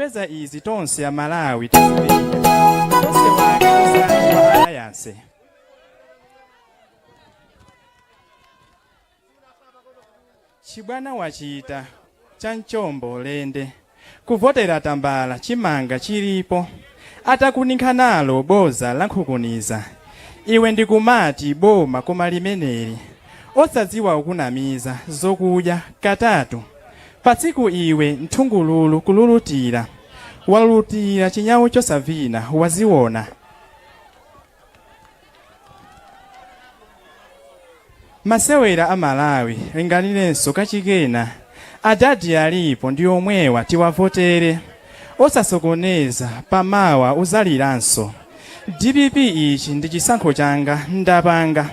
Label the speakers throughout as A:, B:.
A: Popeza izi tonse Amalawi tizipenya, tonse wake osati wa alliance. Chibwana wachita cha mchombo lende, kuvotera tambala chimanga chilipo, atakuninkha nalo boza la nkhukuniza. Iwe ndikumati boma koma limeneli, osadziwa ukunamiza zokudya katatu patsiku iwe nthungululu kululutira, walulutira chinyawu chosavina waziona. Masewera a Malawi lingalirenso kachikena, adadi alipo ndi omwewa tiwavotere, osasokoneza pamawa uzaliranso. Dpp ichi ndi chisankho changa ndapanga,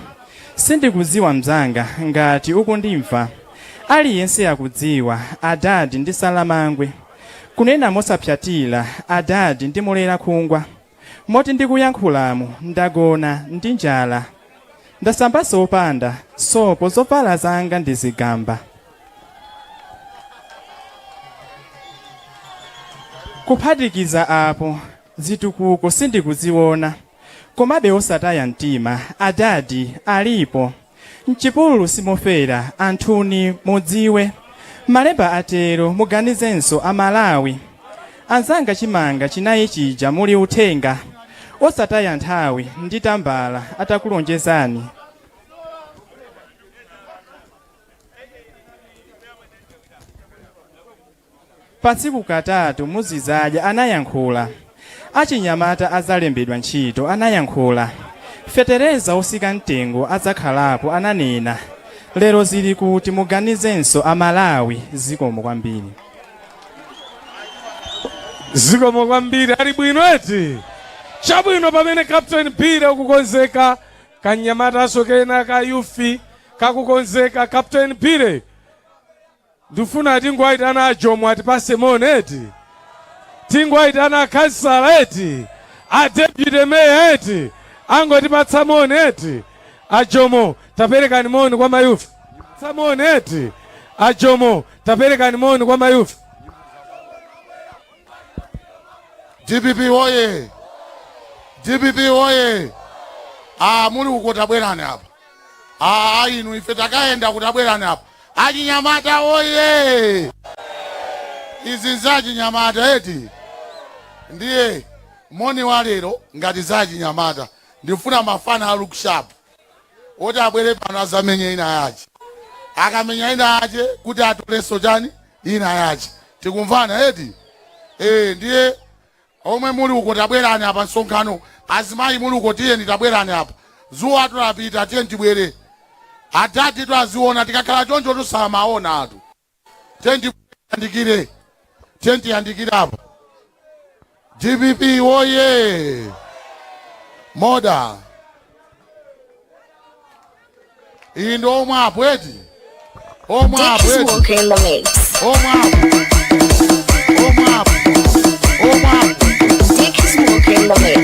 A: sindikudziwa mzanga ngati ukundimva, aliyense akudziwa adadi ndi salamangwe, kunena mosapsatira adadi ndi mulera khungwa. Moti ndikuyankhulamu ndagona ndi njala, ndasambanso opanda sopo zovala zanga ndi zigamba. Kuphatikiza apo zitukuko sindikuziona. Komabe osataya mtima adadi alipo. M'chipululu simofera anthuni mudziwe. Malemba atero muganizenso a Malawi. Anzanga chimanga chinayi chija muli uthenga. Osataya nthawi ndi tambala atakulonjezani. Patsiku katatu muzizadya anayankhula. Achinyamata azalembedwa ntchito anayankhula. Fetereza osika mtengo adzakhalapo ananena. Lero zili kuti muganizenso a Malawi zikomo kwambiri.
B: Zikomo kwambiri, ali bwino eti? Chabwino, pamene Captain Billy ukukonzeka, kanyamataso kena ka youth kakukonzeka. Captain Billy, ndifuna tingoayitana ajomo atipase moni eti, tingoayitana akhansala eti, a deputy mayor eti, angotipatsa moni eti. Ajomo, taperekani moni kwa ma youth. Moni eti. Ajomo, taperekani moni kwa ma youth.
C: DPP woye! DPP woye! Ah, muli uko tabwerani apa. Ah, inu ife takayenda kuti tabwerani apa. Achinyamata woye! Izi nzachinyamata eti. Ndiye moni wa lero ngati zachinyamata ndifuna mafana a look sharp oti abwere pano azamenye ina yache, akamenya ina yache kuti atolenso chani ina yache. Tikumvana eti? Eh, ndiye omwe muli uko tabwerani apa msonkhano. Azimayi muli uko, tiyeni tabwerani apa. Zuwa tulapita, tiyeni tibwere. Adadi twaziona tikakhala choncho tusamaona atu. Tiyeni tiyandikire, tiyeni tiyandikire apa. DPP woye! Moda iyi ndi omwe apo eti, omwe apo
D: Dickies
C: eti.
D: Walker in the mix.
C: Omwe apo, omwe apo, omwe apo.
D: Dickies Walker in the mix.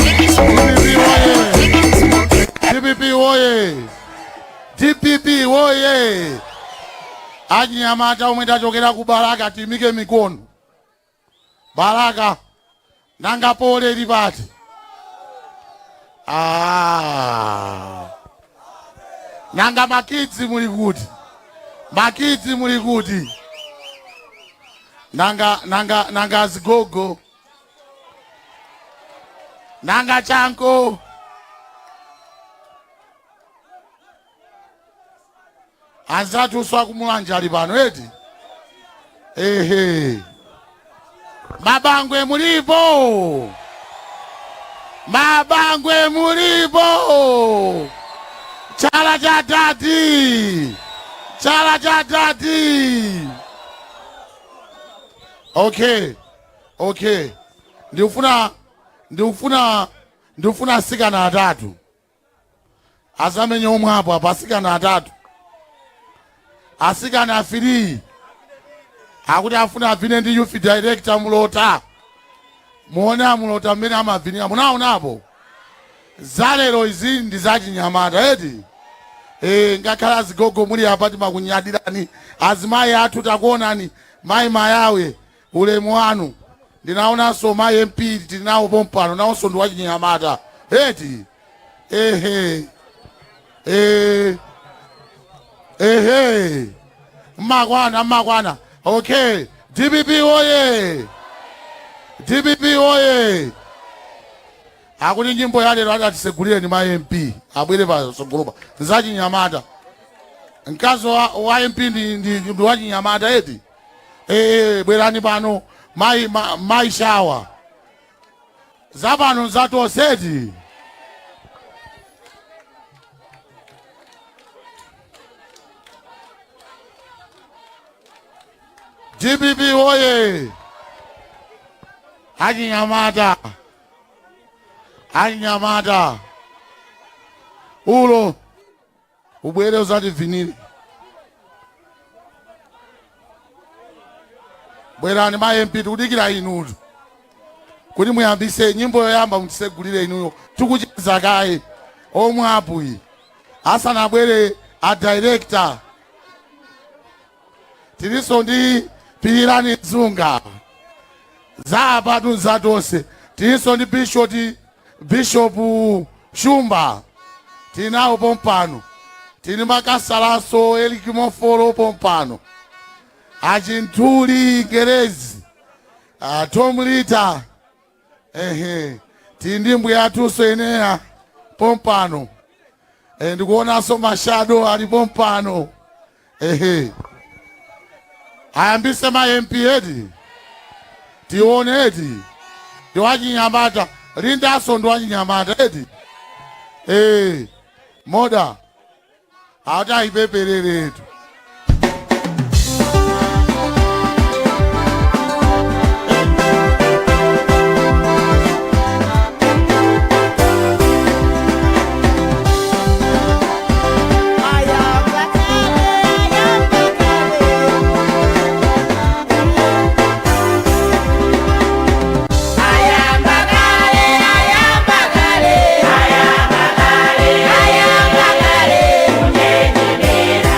D: Dickies
C: DPP woye!
D: Dickies Walker.
C: DPP woye! DPP woye! Achinyamata omwe tachokera ku Balaka, timike mikono. Balaka, nanga pole ili pati? Ah. Nanga ma kids muli kuti? Ma kids muli kuti? Nanga azigogo? Nanga chanko? Anzathu akumulanje ali pano eti? Ehe, mabangwe mulipo? Mabangwe mulipo? Chala cha dadi, chala cha dadi. Okay, ndikufuna asikana atatu. Azamenye omwe apo apa asikana atatu, asikana afiri akuti afuna avine ndi youth director Mulota. Muone amulota mmene amavinira, munaonapo zalero izi ndi zachinyamata eti. Ngakhale azigogo muli apa timakunyadirani, azimayi athu takuonani, mayi Mayawe ulemu wanu. Ndinaonanso mayi MP tili nawo pompano, nawonso ndi wachinyamata eti. Ehe, ehe, mmakwana, mmakwana. Okay, DPP oye! DPP oye! Akuti nyimbo ya lero adatisegulire ni ma MP abwere pasogolopa nzachinyamata. Mkazi wa MP ndi wachinyamata eti. Bwerani pano mayi mayi Shawa, zapano nzatoseti. DPP oye! Achinyamata, achinyamata, ulo ubwere uzativinire. Bwerani ma MP, tikudikira inutu kuti muyambise nyimbo yoyamba, mutisegulire inuyo. Tikucheza kaye omwe apuyi asanabwere a director. Tilinso ndi Pirirani Zunga za apatu nzatonse. Tilinso ndi Bishop Shumba tinawo pompano. Tili makasalanso Eric Mofolo pompano, Achinthuli Ngerezi, Tom Lita. Ehe, tili ndi mbuya athunso eneya pompano. Ndikuonanso mashado ali pompano. Ehe, ayambise ma MP eti, tione eti. Ndi wachinyamata Lindaso, ndi wachinyamata eti. Moda ati ayipepereretu.
E: Ayamba kale, ayamba kale, ayamba kale, kunjenjemera.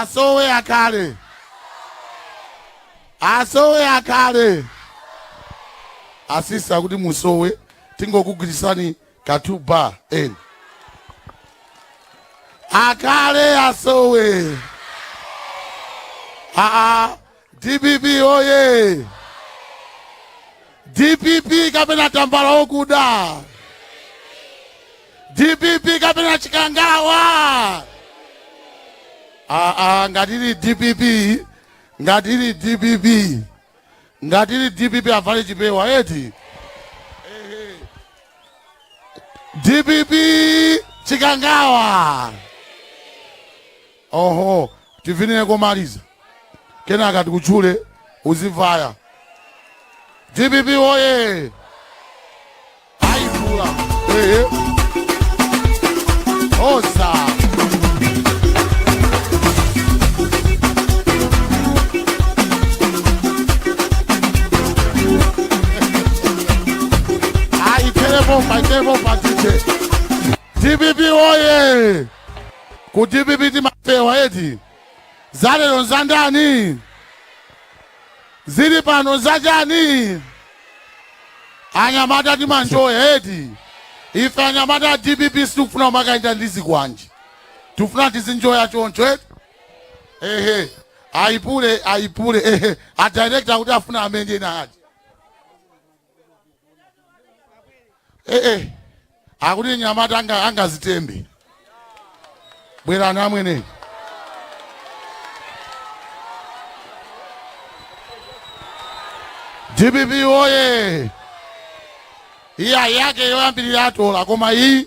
C: Asowe akhale. Asowe akhale. Asisa kuti musowe tingokugwirisani katuba eni. Akhale asowe. Aa, DPP oye. DPP kapena tambala okuda. DPP kapena chikangawa. Aa, ngatili DPP, ngatili DPP, ngatili DPP avale chipewa eti. Ehe. DPP chikangawa. Oho, tivinire komaliza. Kenaka tikutchule uzivaya. DPP oye. Aivula. Ehe. Osa. Ayi, iterepo pa DJ. DPP oye. Ku DPP timafewa eti. Zalero nzandani? Zili pano zachani? Anyamata timanjoya eti. Ife anyamata a DPP sitikufuna kumakaenda ndi zikwanji. Tikufuna tizinjoya choncho eti. Ehe. Aipule, aipule, ehe. A director kuti afuna amenye ina aje. Eh eh. Akuti nyamata angazitembe. Bwerani amwene. DPP oye. Iya yake yoyambirira atola koma iyi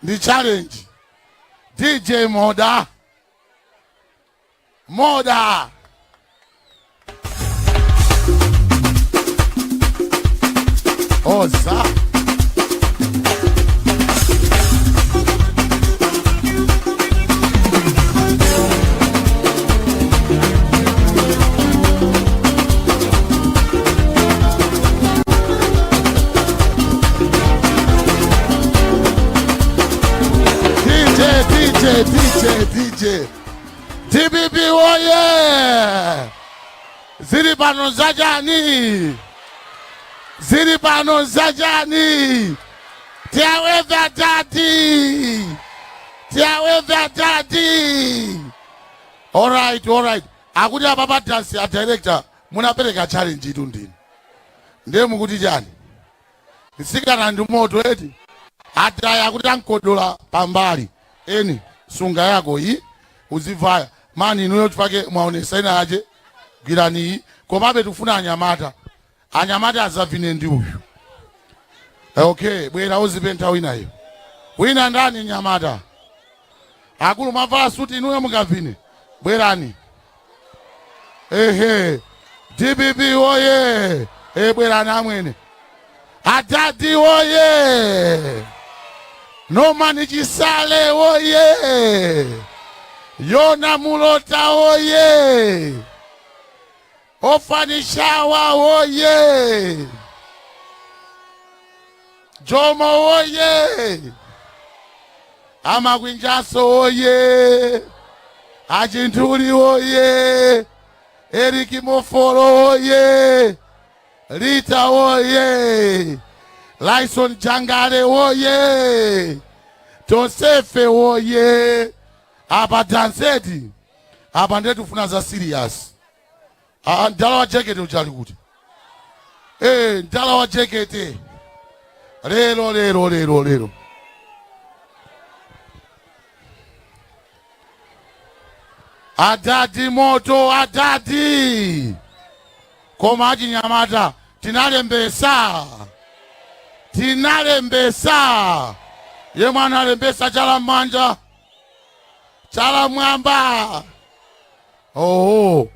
C: ndi challenge. DJ Moda. Moda. Oza. DJ, DJ, DJ, DJ. DPP oye! Zili pano zachani? Zili pano zachani? Tiaweza tati! Tiaweza tati! Alright, alright. Akuti apa pa dance ya director munapereka challenge itu ndini. Ndiye mukuti chani? Nsikana ndi moto eti. Ataya akuti ankodola pambali. Eni sunga yako iyi uzivaya. Mani inuyo chifake mwaonesa ina aje gwirani iyi. Komabe tikufuna anyamata. Anyamata azavine ndi uyu. Okay, bwera uzipenta winayo. Wina ndani nyamata? Akulu mavala suti inuyo mukavine. Bwerani. Ehe. DPP oye. E bwerani amwene. Adadi oye. Norman Chisale oye. Yona Mulota oye. Ofanishawa oye. Jomo oye. Amakwinjaso oye. Achintuli oye. Eriki Moforo oye. Rita oye. Lyson Jangale oye. Tosefe oye. Apa danseti. Apa ndiye tifuna za serious. Ah, ndala wa jacket uchali kuti. Eh, ndala wa jacket. Lero lero lero lero. Adadi moto adadi. Koma achinyamata tinalembesa. Tinalembesa. Ye mwana alembesa chala manja. Chala mwamba. Oh,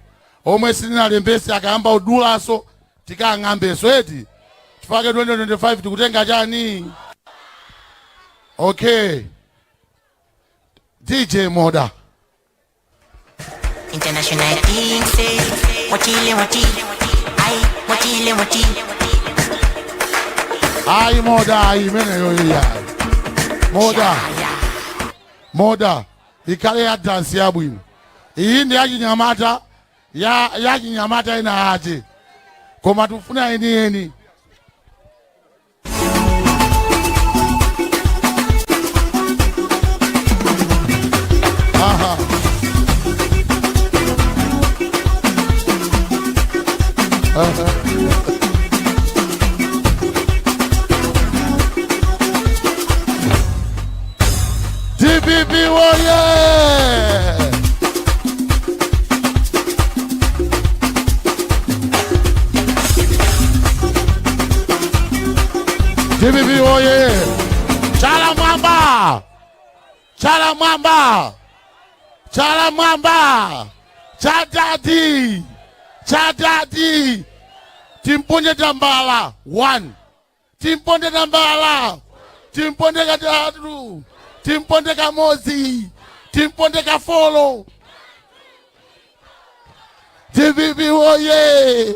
C: omwe sitinalembese akayamba udulaso tikang'ambeso eti. Chifake 2025 tikutenga chani? Okay. DJ Moda.
D: International thing say, wachile wachile, ai wachile wachile.
C: Ayi Moda, ayi imeneyo iya. Moda. Moda. Ikhale ya dance yabwino. Iyi ndi yachinyamata ya yachinyamata ina ati koma tifuna enieni. Aha. Aha. DPP woye! DPP woye! Chala mwamba! Chala mwamba! Chala mwamba! Chadadi! Chadadi! Timponde tambala 1. Timponde tambala. Timponde katatu. Timponde kamodzi. Timponde kafolo. DPP woye!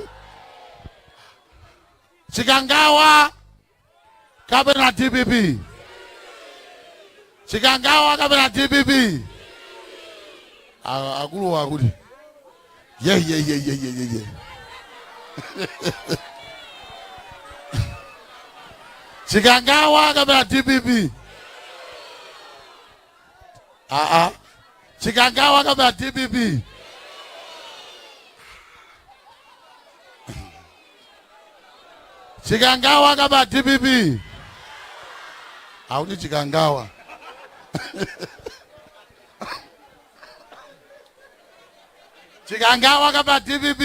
C: Chikangawa kapena DPP. Chikangawa kapena DPP. Akulu akuti ye ye ye ye ye ye ye. Chikangawa kapena DPP. Aa. Chikangawa kapena DPP. Chikangawa kapena DPP. Akuti Chikangawa. Chikangawa kapena DPP.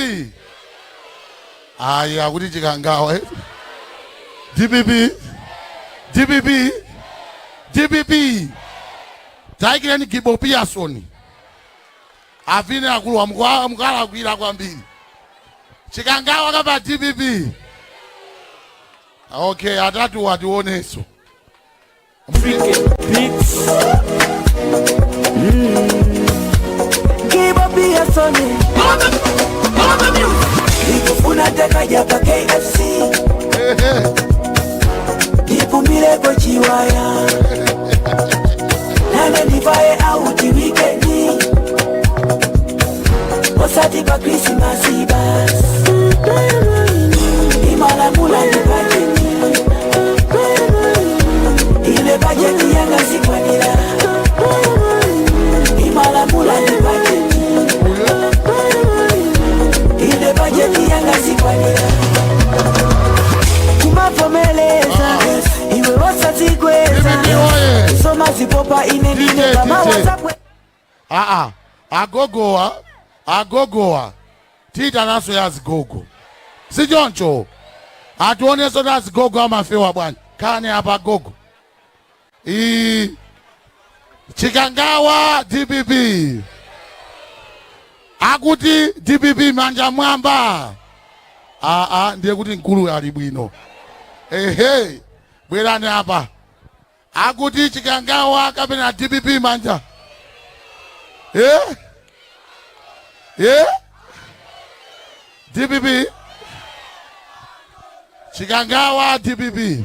C: Ayi akuti Chikangawa. Eh? DPP. DPP. DPP. Taikireni Gibo Pearson. Avine akulu mukalakwira kwambiri. Chikangawa kapena DPP. Okay, atatu ationenso.
E: Beats. Give up your sonny. Nikufuna teka japa KFC. Nipumileko chiwaya. Nane nivae auti wikendi. Osati pa Christmas bas. Imalamula ni bajeti. Ile bajeti yanga sikwanira. Imalamula ni bajeti. Ile bajeti yanga sikwanira. Kumavomeleza iwe wasazikweza
C: DPP oye.
E: soma zipopa ine
C: DJ,
E: ndine pama
C: DJ.
E: WhatsApp.
C: Aa, agogowa agogowa tiita naso ya azigogo sichoncho ationenso ti azigogo amafewa bwanji khani apa agogo iyi Chikangawa DPP akuti DPP manja mwamba. Aa, ndiye kuti mkulu ali bwino. Ehe, bwerani apa akuti Chikangawa kapena DPP manja. Eh? Eh? DPP Chikangawa DPP.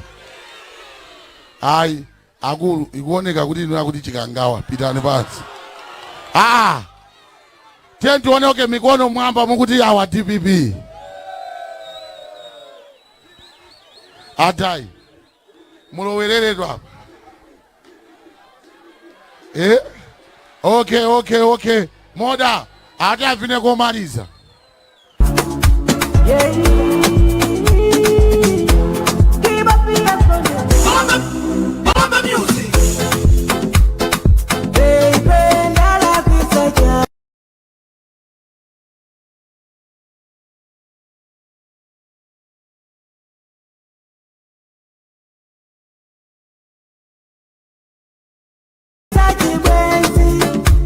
C: Ayi akulu ikuoneka kuti inu akuti Chikangawa pitani pansi. Aa. Tiye tioneke mikono mwamba mukuti awa DPP. Adai. Mulowereredwa apa. Eh? Okay. Moda, ati avine komaliza.
E: Yeah. Give up your sonny. Baby, ndalakwisa. Chibwenzi,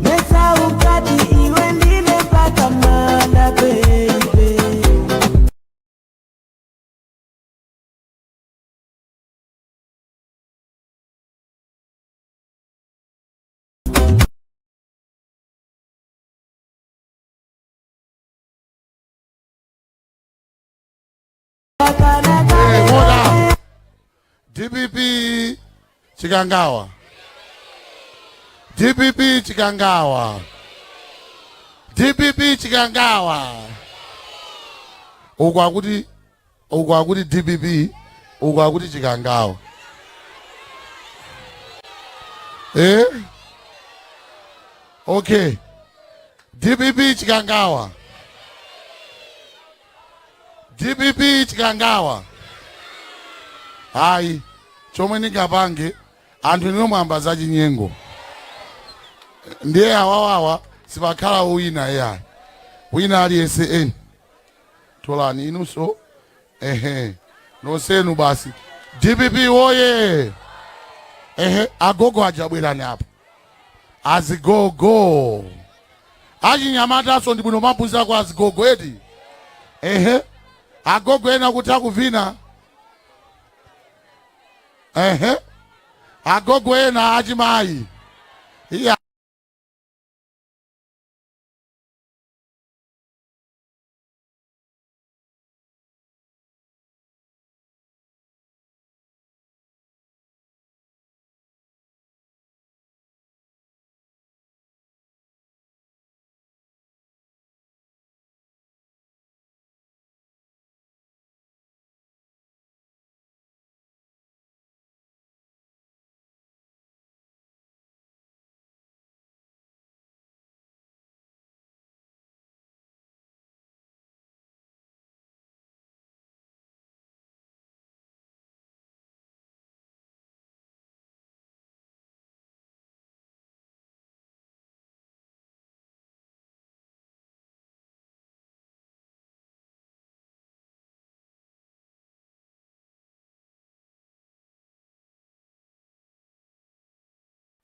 E: mesa ukati iwe ndine mpaka manda baby.
C: Eh, moda. DPP Chikangawa. DPP Chikangawa. DPP Chikangawa. Uku akuti, uku akuti DPP, uku akuti Chikangawa. Eh? Okay. DPP Chikangawa. DPP Chikangawa. Hayi, chomwe ndingapange anthu inu mwamba za chinyengo. Ndiye awawawa sipakhala wina yayi. Wina aliyense eni. Tolani inunso. Ehe. Nonsenu basi. DPP woye. Ehe, agogo aja bwerani apa. Azigogo. Achinyamataso ndi bwino maphunzira kwa azigogo eti. Ehe. Agogo ena kuti akuvina. Ehe. Agogo ena achimayi. Iya.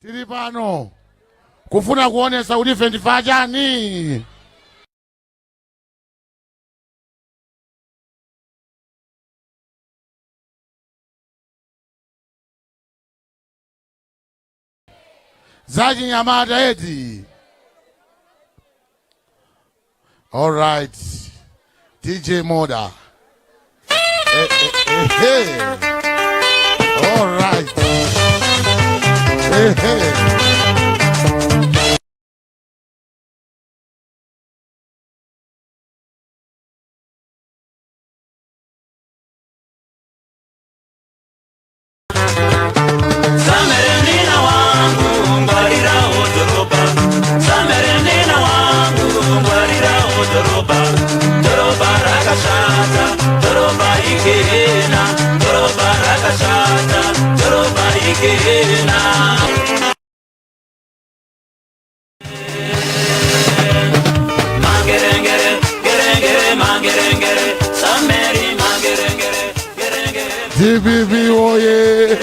C: Tili pano kufuna kuonesa kuti ife ndife chani. Zachinyamata eti. All right. DJ Moda. Eh, eh, eh, eh. All right. Eh, eh.
F: Samerenina wangu ngwarirawo dhorobha, Samerenina wangu ngwarirawo dhorobha, dhorobha rakashata, dhorobha igehena, dhorobha rakashata, dhorobha igehena. Mangerengere, gerengere, mangerengere, Sameri mangerengere, gerengere.
C: DPP oye.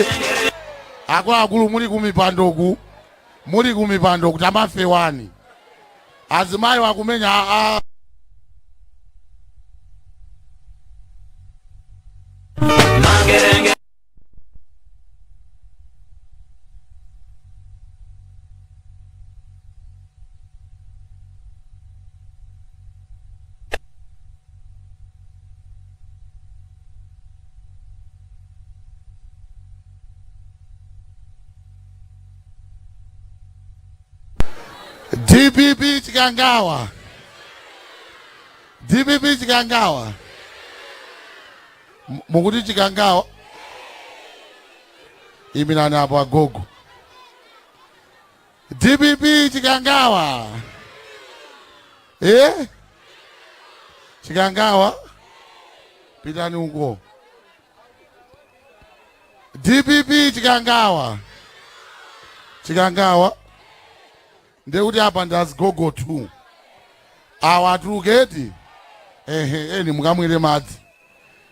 C: Akuluakulu muli kumipandoku, muli kumipandoku tamafewani. Azimayi wakumenya a
F: Mangerenge.
C: DPP Chikangawa. DPP Chikangawa. Mukuti Chikangawa. Imirani apo agogo. DPP Chikangawa. Eh? Chikangawa. Pitani uko. DPP Chikangawa. Chikangawa. Ndekuti apa ndi azigogo 2. Awa atuluke eti. Ehe, eni mukamwere madzi.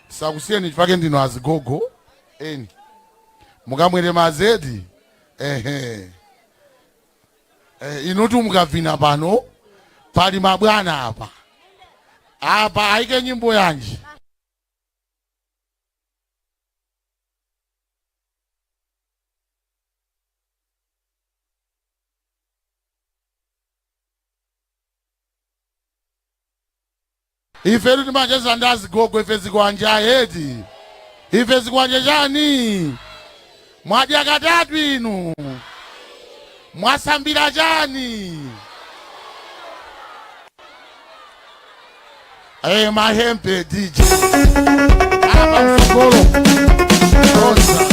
C: Sakusiyeni chifukwa ndinu azigogo. Eni. Mukamwere madzi eti. Ehe. Eh, inutu mukavina pano pali mabwana apa. Apa aike nyimbo yanji. Ife timacheza ndi azigogo, ife zikwanja eti. Ife zikwanja chani? Mwadya katatu inu. Mwasambira chani? Eh, mahempe DJ apa msogolo Rosa.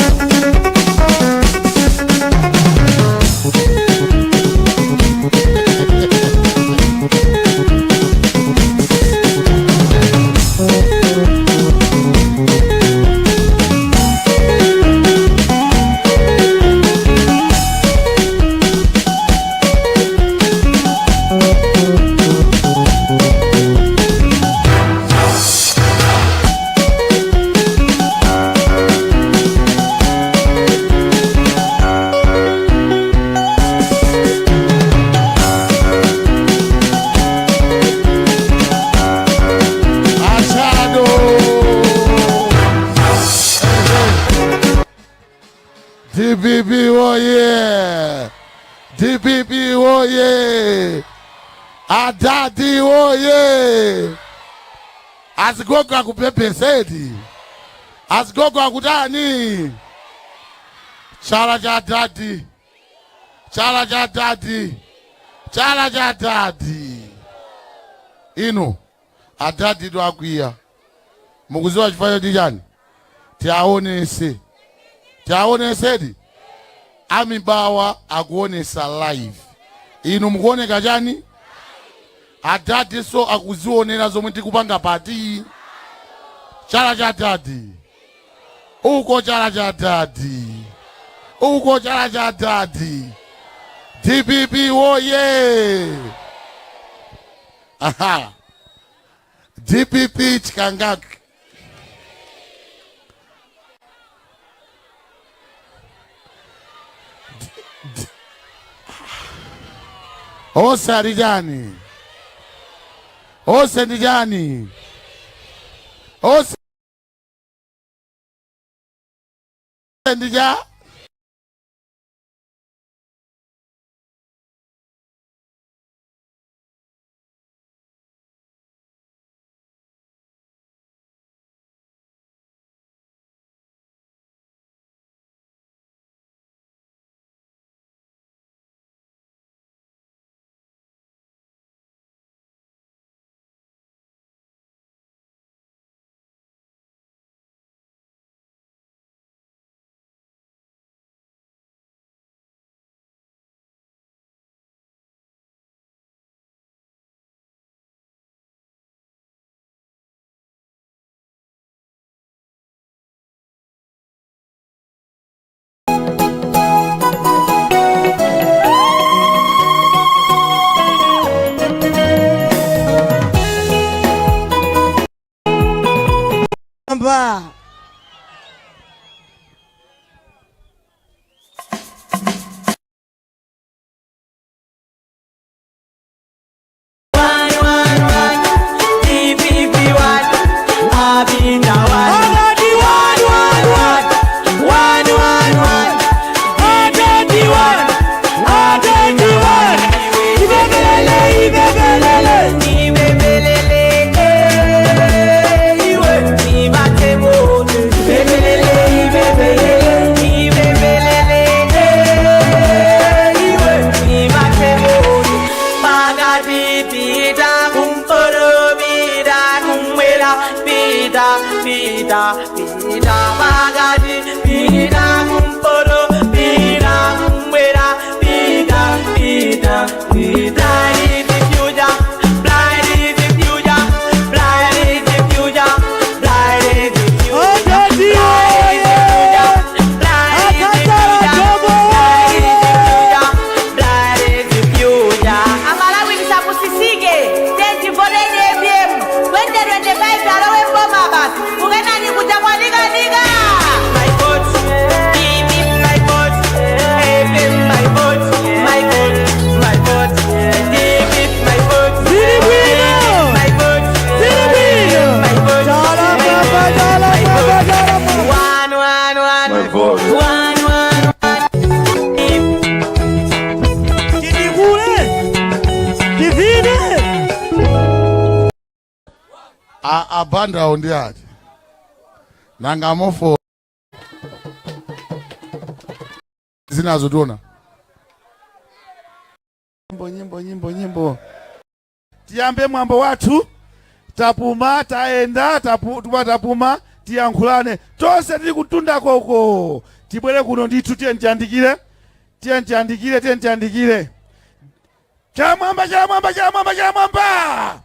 C: Achado. DPP oye! DPP oye! Adadi oye! Azigogo akupepesedi. Azigogo akutani? Chala cha dadi. Chala cha dadi. Chala cha dadi. Inu adadi tu akwiya. Mukuziwa chifukwa choti chani? Tiaonese. Tiaonesedi. Amibawa akuonesa live. Inu mukuoneka chani? Adadi so akuzionera zomwe tikupanga pati. Chala cha dadi. Uko chala cha dadi. Uko chala cha dadi. DPP woye. Aha. DPP chikangaki. Ose ali chani? Ose ndi chani? Ose ndi cha?
E: Amba.
G: Amalawi tisapusisike tivotere APM 2025 alowe mboma basi kukenani kuja kwanikanika.
E: Zili bwino. Zili bwino. Chala baba, chala baba, chala baba.
F: My vote.
E: Tidikule. Tivine.
C: Abandawo ndi ati nanga mofo zinazo tiona
A: Nyimbo, nyimbo, nyimbo, nyimbo. Tiyambe mwambo wathu.
H: Tapuma, tayenda, tapuma, tiyankhulane tonse tili kutundako uko. Tibwere kuno ndithu, tiye tiyandikire, tiye tiyandikire, tiye tiyandikire. Chamwamba, chamwamba, chamwamba, chamwamba!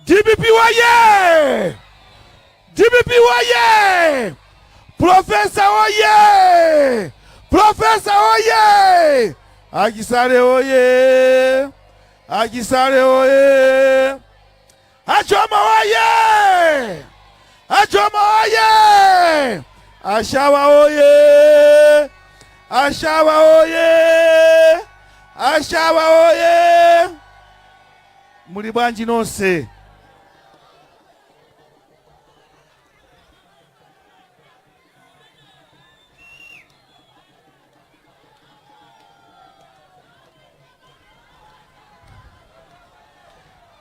H: DPP woye! DPP woye! Profesa woye! Profesa woye! Achisale woye! Achisale woye! Achoma woye! Achoma woye! Ashawa oye! Ashawa oye! Ashawa oye! Muli bwanji nonse?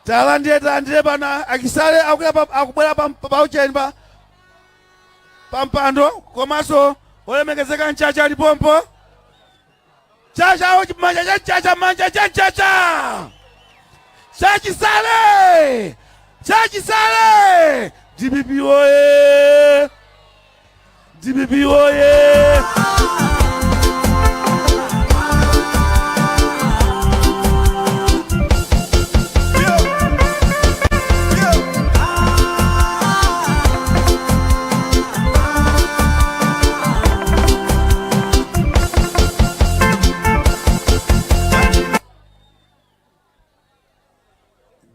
H: Talandire, talandire pano achisale akubwera paucheni pa pampando, komanso olemekezeka Mchacha alipompo. Chacha, manja cha Mchacha, manja cha Mchacha, chachisale, chachisale! DPP oye! DPP oye!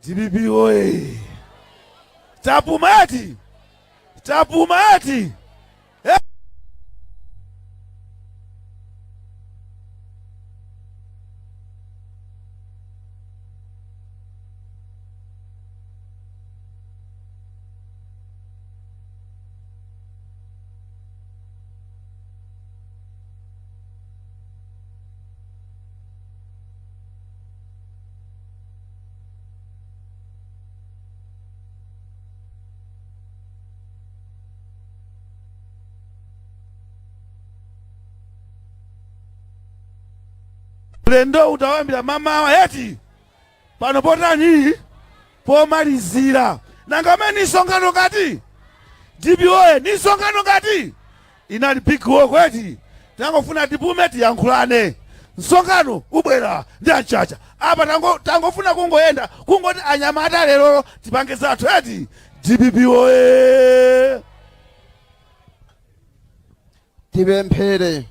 H: DPP oye! Tapuma ati, tapuma ati. Ulendo utawambira mamawa eti, pano potani pomalizira. Nanga amene ni msonkhano ngati DPP oye, ni msonkhano ngati inali big walk eti, tangofuna tipume, tiyankhulane. Msonkhano ubwera ndi achacha apa. Tangofuna kungoyenda, kungoti anyamata lero tipange zathu eti. DPP oye!
I: Tipemphere.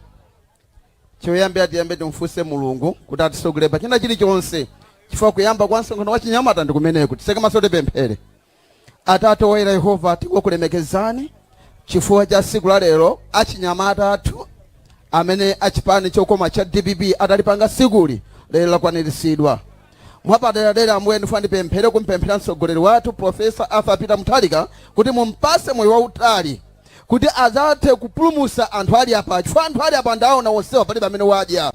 I: Choyambira tiyambe timfunse Mulungu kuti atisogolere pa china chilichonse, chifukwa kuyamba kwa msonkhano wa chinyamata ndi kumeneku. Tiseke maso, tipemphere. Atate woyera Yehova, tikukulemekezani chifukwa cha tsiku la lero. Achinyamata athu amene achipani chokoma cha DPP atalipanga tsikuli, lero lakwaniritsidwa mwapaderadera. Ambuye, ndifuna ndipemphere, kumpemphera mtsogoleri wathu Profesa Arthur Peter Mutharika kuti mumpase moyo wautali kuti adzathe kupulumutsa anthu ali apa, chifukwa anthu ali apa ndaona onsewa palibe amene wadya.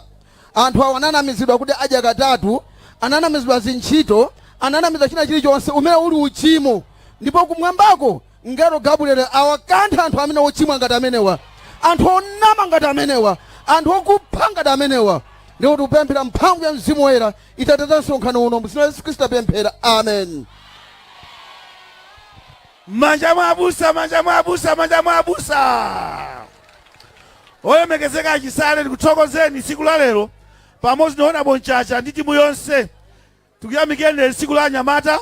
I: Anthu awo ananamizidwa kuti adya katatu, ananamizidwa zintchito, ananamizidwa china chilichonse umene uli uchimo. Ndipo kumwambako ngelo Gabriel awakantha anthu amene ochimwa ngati amenewa, anthu onama ngati amenewa, anthu okupha ngati amenewa. Ndipo tikupemphera mphamvu ya Mzimu Woyera iteteze msonkhano uno. Mdzina la Yesu Khristu tapemphera, amen.
H: Manja mwa abusa, manja mwa abusa, manja mwa abusa. Olemekezeka achisale, ndikuthokozeni tsiku la lero pamodzi ndi Honorable Mchacha ndi timu yonse. Tikuyamikeni lero tsiku la anyamata.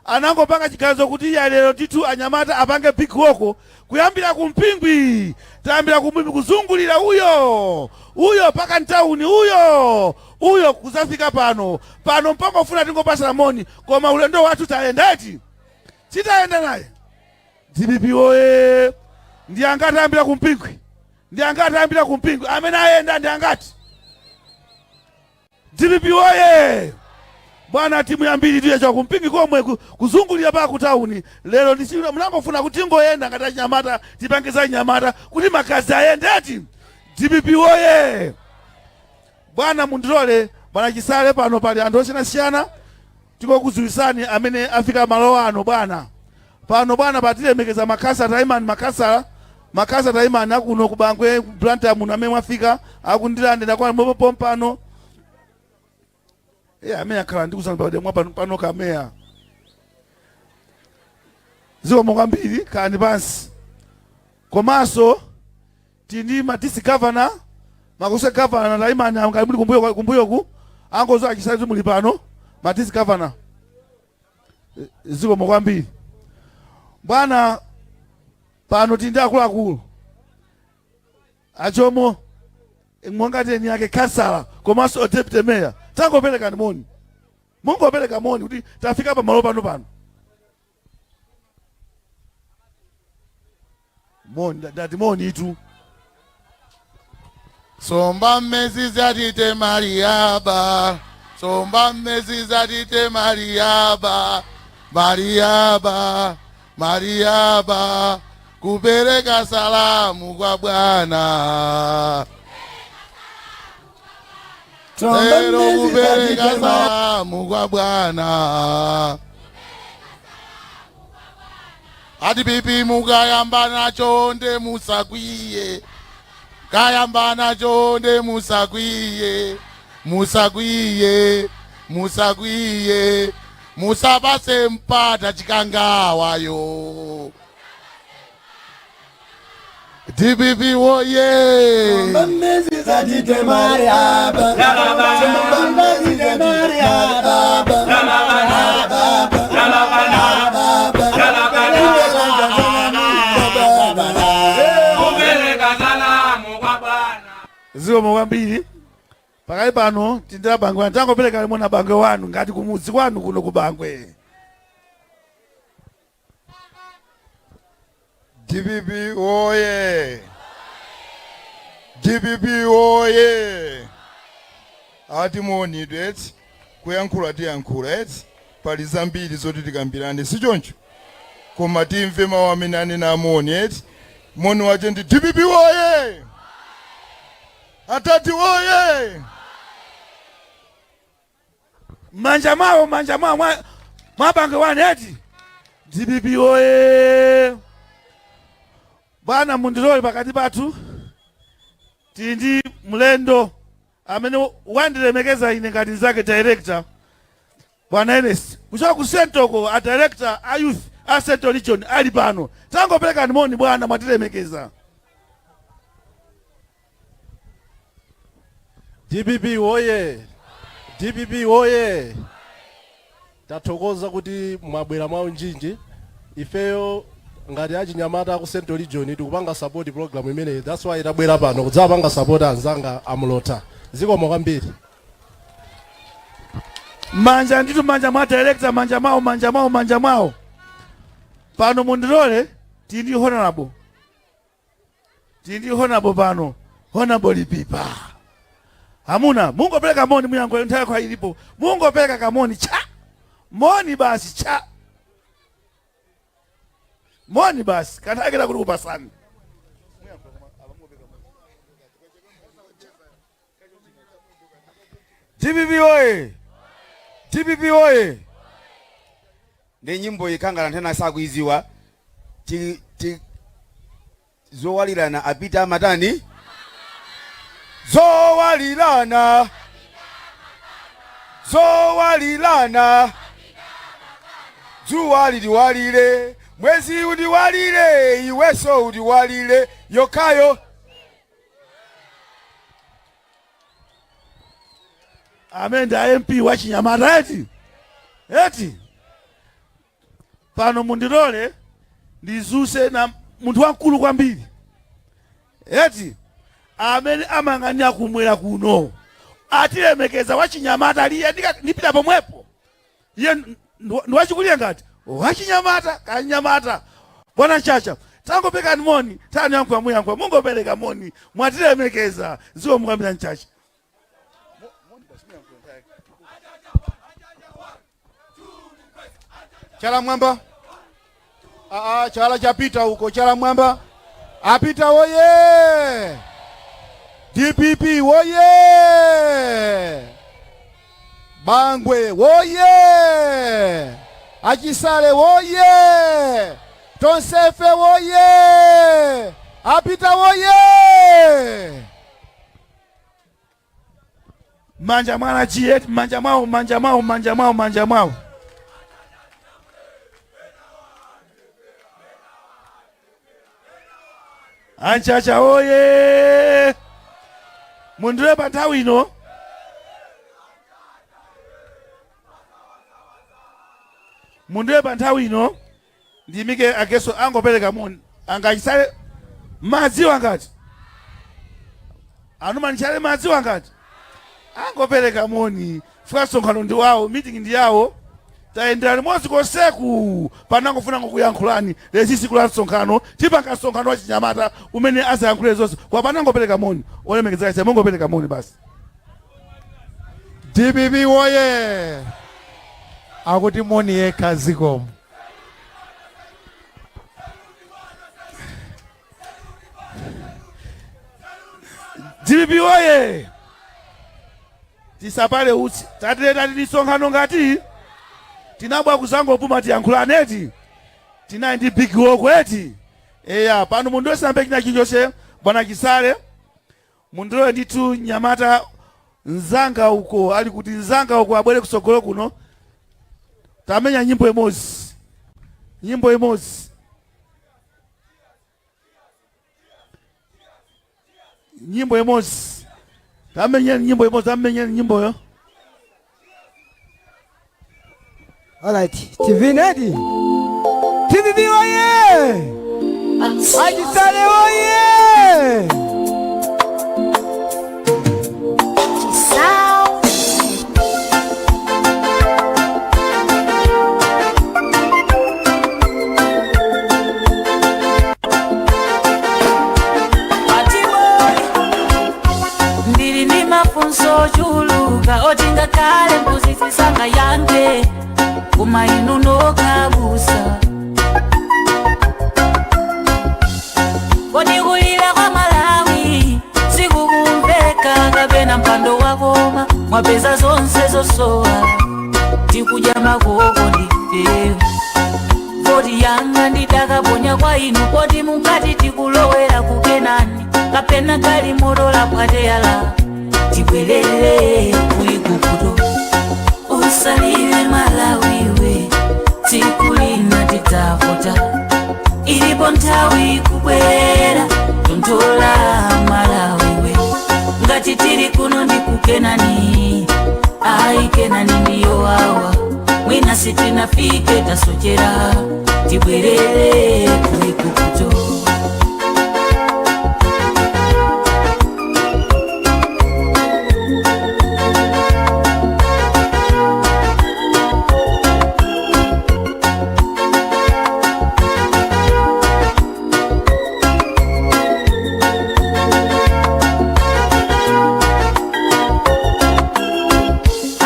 H: Anangopanga chiganizo kuti iya, lero ndithu anyamata apange big walk kuyambira ku Mpingwi. Tayambira ku Mpingwi kuzungulira uyo uyo paka mtawuni uyo uyo kuzafika pano. Pano mpangofuna tingopasana moni, koma ulendo wathu tayendeti, titayenda naye. DPP oye! Ndi angati ayambira ku Mpingwi? Ndi angati ayambira ku Mpingwi? Amene ayenda ndi angati? DPP oye! Bwana, timu yambiri tiyacha ku Mpingwi komwe kuzungulira paka ku tawuni. Lero ndi munangofuna kuti tingoyenda ngati anyamata, tipange za anyamata kuti magazi ayendeti. DPP oye! Bwana, mundilole, bwana Chisale, pano pali anthu osiyanasiyana. Tikokudziwisani amene afika malo ano, bwana. Pano bwana patilemekeza makhansala, taimani makhansala, makhansala taimani, akuno ku Bangwe, ku Blantyre muno amene mwafika, akundilandira kwa pompano. Iye amene akhala ndikuzani pa mwa pano, pano kameya. Zikomo kwambiri, khalani pansi. Komanso tili ndi ma district governor, ma constituency governor, taimani ngati muli kumbuyo, kumbuyoku angozo achisale muli pano ma district governor. Zikomo kwambiri bwana. Pano tili ndi akuluakulu achomo monga teni yake kansala komanso deputy mayor. Tangoperekani moni, mungopereka moni kuti tafika pamalo pano pano. Moni, ndati moni itu.
C: Somba mmezi zatite Mariaba, somba mmezi zatite Mariaba, Mariaba, Mariaba, kupereka salamu kwa Bwana. Lero kupereka salamu kwa Bwana. Ati pipi mukayambana chonde musakwiye, kayambana chonde musakwiye, musakwiye, musakwiye, musapase mpata chikangawayo. DPP woye!
H: Zikomo kwambiri. Pakali pano tindira Bangwe, tangopereka moni Bangwe wanu ngati kumudzi kwanu kuno ku Bangwe.
J: DPP woye! DPP woye! Ati muonidwe eti kuyankhula tiyankhula eti pali zambiri zoti tikambirane, si choncho? Koma timve mawu amene anena amoni eti. Moni wache ndi DPP woye! Atati woye!
H: Manja mwawo, manja mwawo mwa Bangwe wanu eti. DPP oye! Bwana, mundilole, pakati pathu tili ndi mlendo amene wandilemekeza ine ngati nzake director, bwana Ernest kuchoka ku Central, a director a youth a Central Region ali pano. Tangoperekani moni bwana, mwatilemekeza.
K: DPP woye! DPP woye! Tathokoza kuti mwabwera mwaunjinji. Ifeyo ngati achinyamata aku Central Region tikupanga support program imeneyi. That's why tabwera pano kudzapanga support anzanga amulota. Zikomo kwambiri.
H: Manja nditu, manja mwa director, manja mwawo, manja mwawo, manja mwawo. Pano mundilole, tili ndi honorable, tili ndi honorable pano, Honorable Lipipa. Amuna, mungopereka moni, muyankhule nthawi kwa ilipo. Mungopereka kamoni cha moni basi, cha moni basi, kanthakira kuti kupasani.
L: DPP oye! DPP oye! Ndi nyimbo ikangala nthena sakuiziwa ti, ti, zowalirana apita amatani zowalirana zowalirana dzuwa litiwalire, mwezi utiwalire, iweso utiwalire yokhayo.
H: Amene ndi a MP wa chinyamata eti eti. Pano mundilole ndizuse na munthu wamkulu kwambiri eti amene amang'anira kumwera kuno, atilemekeza, wachinyamata aliye ndipita pomwepo. Iye ndi wachikulire ngati wachinyamata kanyamata. Bwana Chacha, tangoperekani moni, tani yankhula muyankhula, mungopereka moni, mwatilemekeza. Zikomo kwambiri Chacha.
J: Chala mwamba. Aa, chala chapita uko, chala mwamba. Apita woye! DPP woye! Bangwe woye! Achisale woye! Tonsefe woye! Apita woye!
H: Manja mwana chiyeti, manja mwawo, manja mwawo, manja mwawo, manja mwawo. Anchacha oye! Mundilole pa nthawi ino mundilole pa nthawi ino ndiyimike ageso angopereka moni angachisale madziwa ngati anumanichale madziwa ngati angopereka moni fika msonkhano ndi wawo, meeting ndi yawo, tayendera limodzi konseku panangofuna ngokuyankhulani. Lezi tsiku la msonkhano tipanga msonkhano wa chinyamata umene azayankhule zonse kwa panangopereka moni. Olemekezeka chisa mongopereka moni basi.
M: DPP woye! Akuti moni yekha, zikomo.
H: DPP woye! Tisapale utsi, tatile tati misonkhano ngati tinabwa kuzangopuma tiyankhulaneti tinali ndi big walk eti. Eya, pano mundiwe sambe china chilichonse. Bwana Chisale, mundilowe ndithu nyamata mzanga uko ali kuti mzanga uko abwere kusogolo kuno. Tamenya nyimbo imodzi, nyimbo imodzi, nyimbo imodzi, tamenyeni nyimbo imodzi, tamenyeni nyimboyo.
E: Alright, tivinedi. DPP oye! Achisale oye!
D: Sound. Ndili ndi mafunso ochuluka oti ngakhale mphunzitsi sangayankhe, koma inu nokhabusa. Kodi kulira kwa Malawi sikukumveka kapena mpando wakoma mwapeza zonse zosowa tikudya makoko ndifeyo? Voti yanga ndidakaponya kwa inu poti mukati tikulowera kukenani kapena galimoto la pwateyala tibwerere ku Igupto. Usalire Malawiwe, tsiku lina tidzavota, ilipo nthawi kubwera. Tonthola Malawiwe, ngati tili kuno ndi kukenani ayi, Kenani ndiyo awa, mwina sitinafike, tasochera, tibwerere ku Igupto.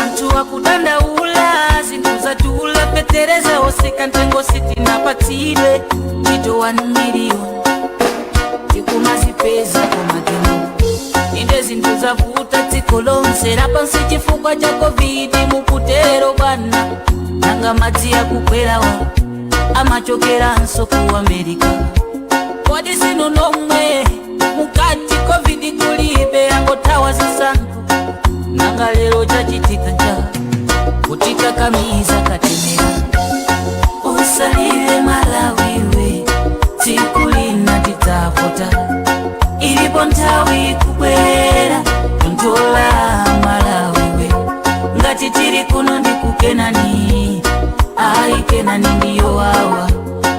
D: Anthu akudandaula, zinthu zadula, fetereza osika mtengo, sitinapatsidwe ntchito 1 miliyoni tikumazipeza komatemo. Inde zinthu zavuta dziko lonse lapansi chifukwa cha COVID, mukutero bwana. Nanga madzi akukwerawa amachokeranso ku America? Kodi sinu nomwe mukati COVID kulibe, angothawa zisankho? Nanga lero chachitika ncha kutikakamiza katemera? Usalire Malawiwe, tsiku lina tidzavota, ilipo nthawi kubwera. Tonthola Malawiwe, ngati tili kuno ndi kukenani ayi, Kenani ndiyo awa,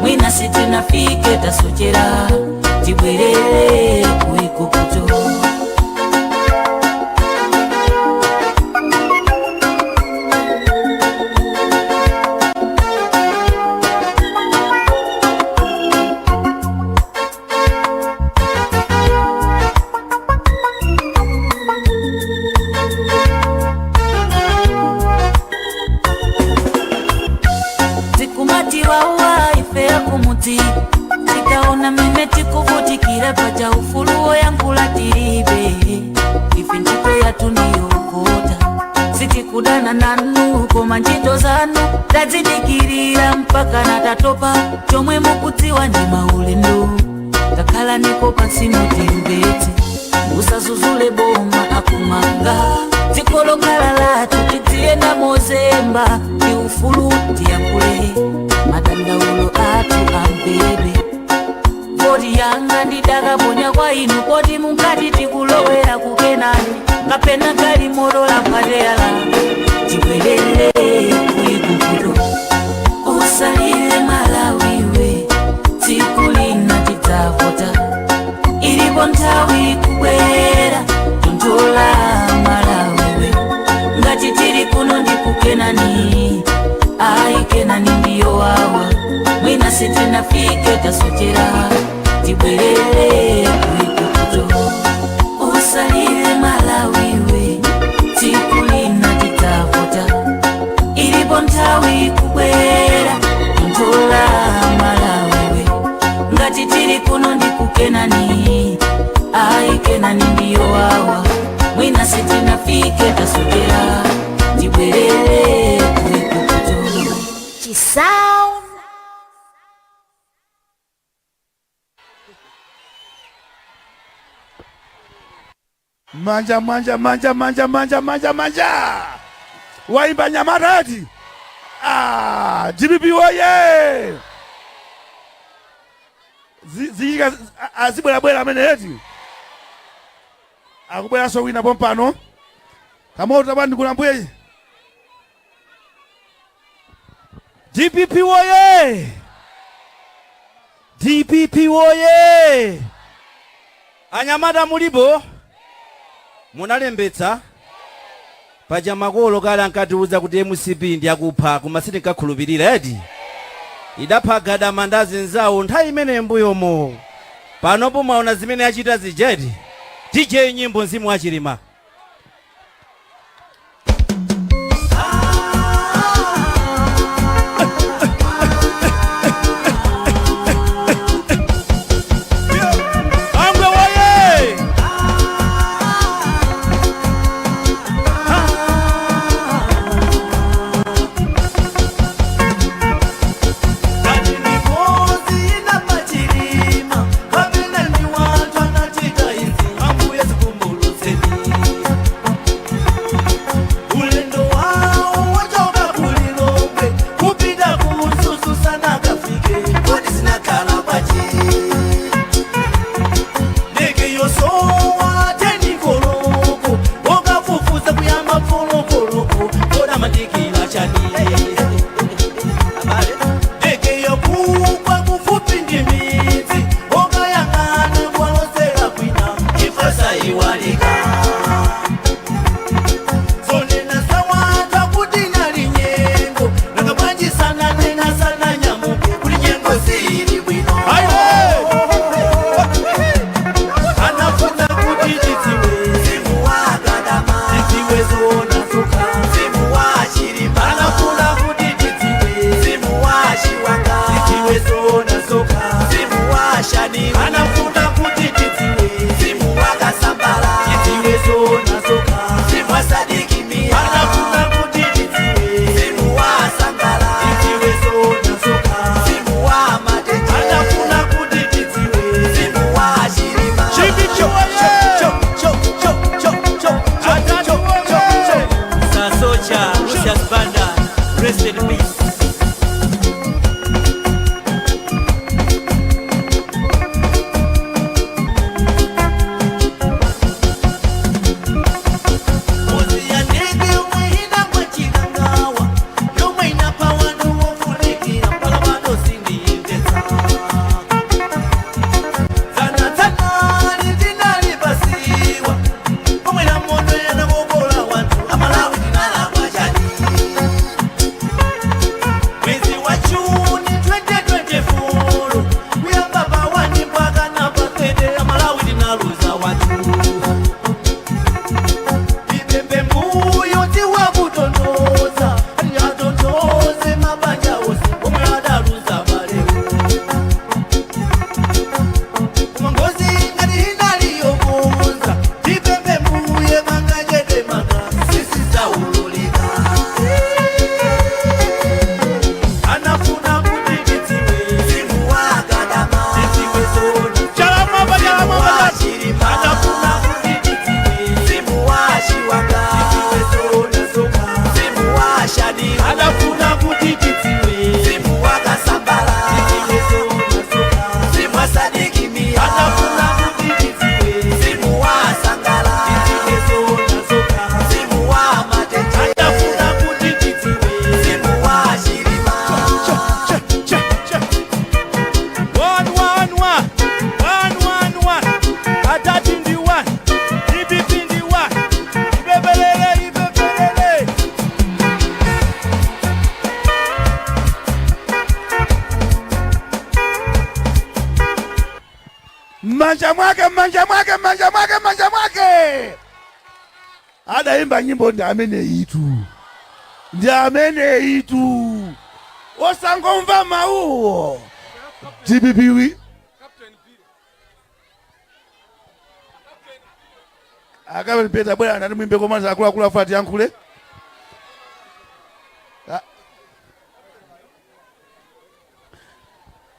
D: mwina sitinafike, tasochera, tibwerere ku Igupto. Tikumati wawa ife yakumudzi tikaona mene tikuvutikira paja ufulu woyankhula tilibe. Ife ntchito yathu ndiyokota, sitikudana nanu koma ntchito zanu tadzidikirira mpaka natatopa. Chomwe mukudziwa ndi maulendo, takhala niko pansi mutimvetse, musazuzule boma akumanga dziko lokhala lathu, tidziyenda mozemba ndi ufulu, tiyankhule madandaulo athu amvere.
N: Voti yanga ndidakaponya kwa inu, koti munkati tikulowera kukenani kapena galimoto la pateyala. Tibwerere kuigugudo. Usalile Malawiwe, tsiku lina tidzavota, ilipo nthawi kubwera. Tontola Malawiwe, ngati tili kuno ndikukenani, ayi, Kenani ndiyo wawa, mwina sitinafike, tasochera. Tibwerere kuigugudo. Usalile Malawiwe, tsiku lina tidzavota, ilipo nthawi kubwera. Tontola Malawiwe, ngati tili kuno ndikukenani, ayi, Kenani ndiyo wawa, mwina sitinafike, tasochera. Tibwerere kuigugudo.
G: Chisound.
H: Manja, manja, manja, manja, manja, manja, manja. Waimba nyamata ati. Ah, DPP woye! Ziyika azibwerabwera amene eti. Akubweranso wina pompano. Kamoto tabandi kulambuye.
O: DPP woye! DPP woye! Anyamata mulipo? Munalembetsa? Paja makolo kale ankatiuza kuti MCP ndi akupha, koma sitinkakhulupirira eti. Idapha Gadama ndi azinzawo nthawi imene mbuyomo. Panopo mwaona zimene achita zijeti. DJ, nyimbo mzimu wa Chilima.
A: Angwe woye!
F: Ulendo wawo wochoka kulilongwe kupita kususu sana kafike kodi zinakhala pachi ndege yosowa tenikoloko okafufuza kuyamba folokoloko koda madikila chani ndege yokugwa kufupi ndi midzi okayang'ana kwalosera kwina ifasaiwalika zonena sawata kuti nali nyengo nakabwanjisana nena sana nyamuke kuti nyengo zili bwino anafuna kuti tidziwe mzimu wa Gadama, tidziwe zoona zuka mzimu wa Chilima.
H: M'manja mwake, m'manja mwake, m'manja mwake, m'manja mwake. Adayimba nyimbo ndi amene itu, ndi amene itu, osangomva mawuwo. DPP wi akapepeta bwera nati mwimbe komanso akuluakulu afa tiyankhule. Ah.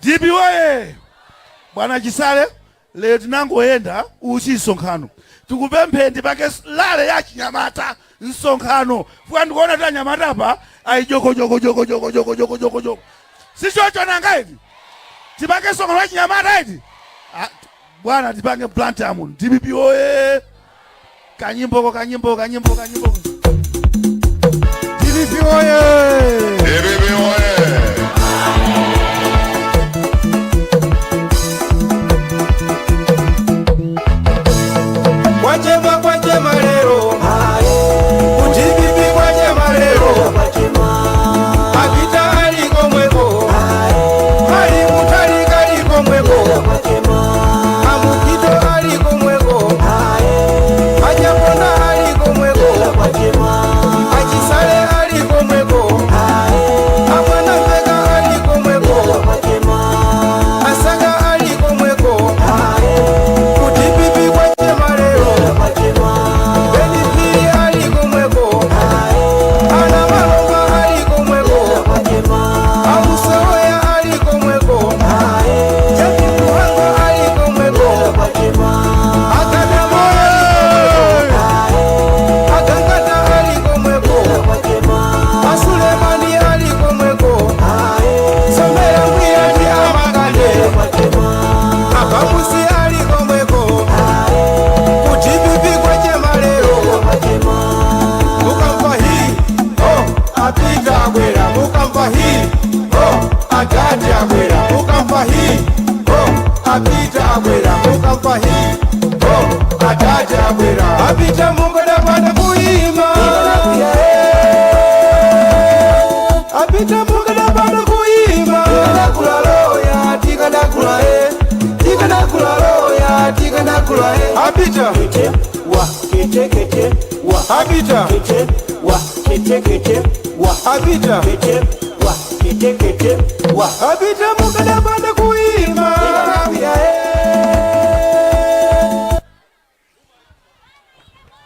H: DPP woye! Bwana Chisale, lero tinangoyenda uchi msonkhano, tikupempheni tipange rally ya chinyamata msonkhano fuka ndikuona kuti anyamata apa ayi joko joko joko joko joko joko joko joko, si choncho nanga iti tipange msonkhano wa chinyamata iti? Ah, bwana tipange Blantyre muno. DPP woye! Kanyimboko, kanyimbo, kanyimbo, kanyimbo.
L: DPP oye!
C: DPP oye!
L: Kwachema, kwachema lero ku DPP, kwachema lero. Apita ali komweko, ali Mutharika ali komweko, Amukito ali komweko, Achaponda ali komweko, Achisale ali komweko, Amwanamveka ali komweko, Asaka ali komweko. Ku DPP kwachema lero. Ben Phiri ali komweko, Ana Malomba ali komweko, Amusoya ali komweko, Jaji Muhango ali komweko, Akadamo Agangata ali komweko, Asulemani ali komweko, Somera Mwiya ndi Amakande, Abamusi ali komweko. Ku DPP kwachema lero. Mukamva hi ho, apita abwera. Mukamva hi ho, adadi abwera. Mukamva hi ho, apita abwera. Mukamva hi ho, adadi abwera. Apita mukadapanda kuima, apita mukadapanda kuima. Tikadakula loya, tikadakula e, tikadakula loya, tikadakula e. Apita
F: kete wa kete kete wa
L: apita
F: kete wa kete kete wa
L: apita
F: kete wa kete kete wa
L: apita mukadapanda kuima.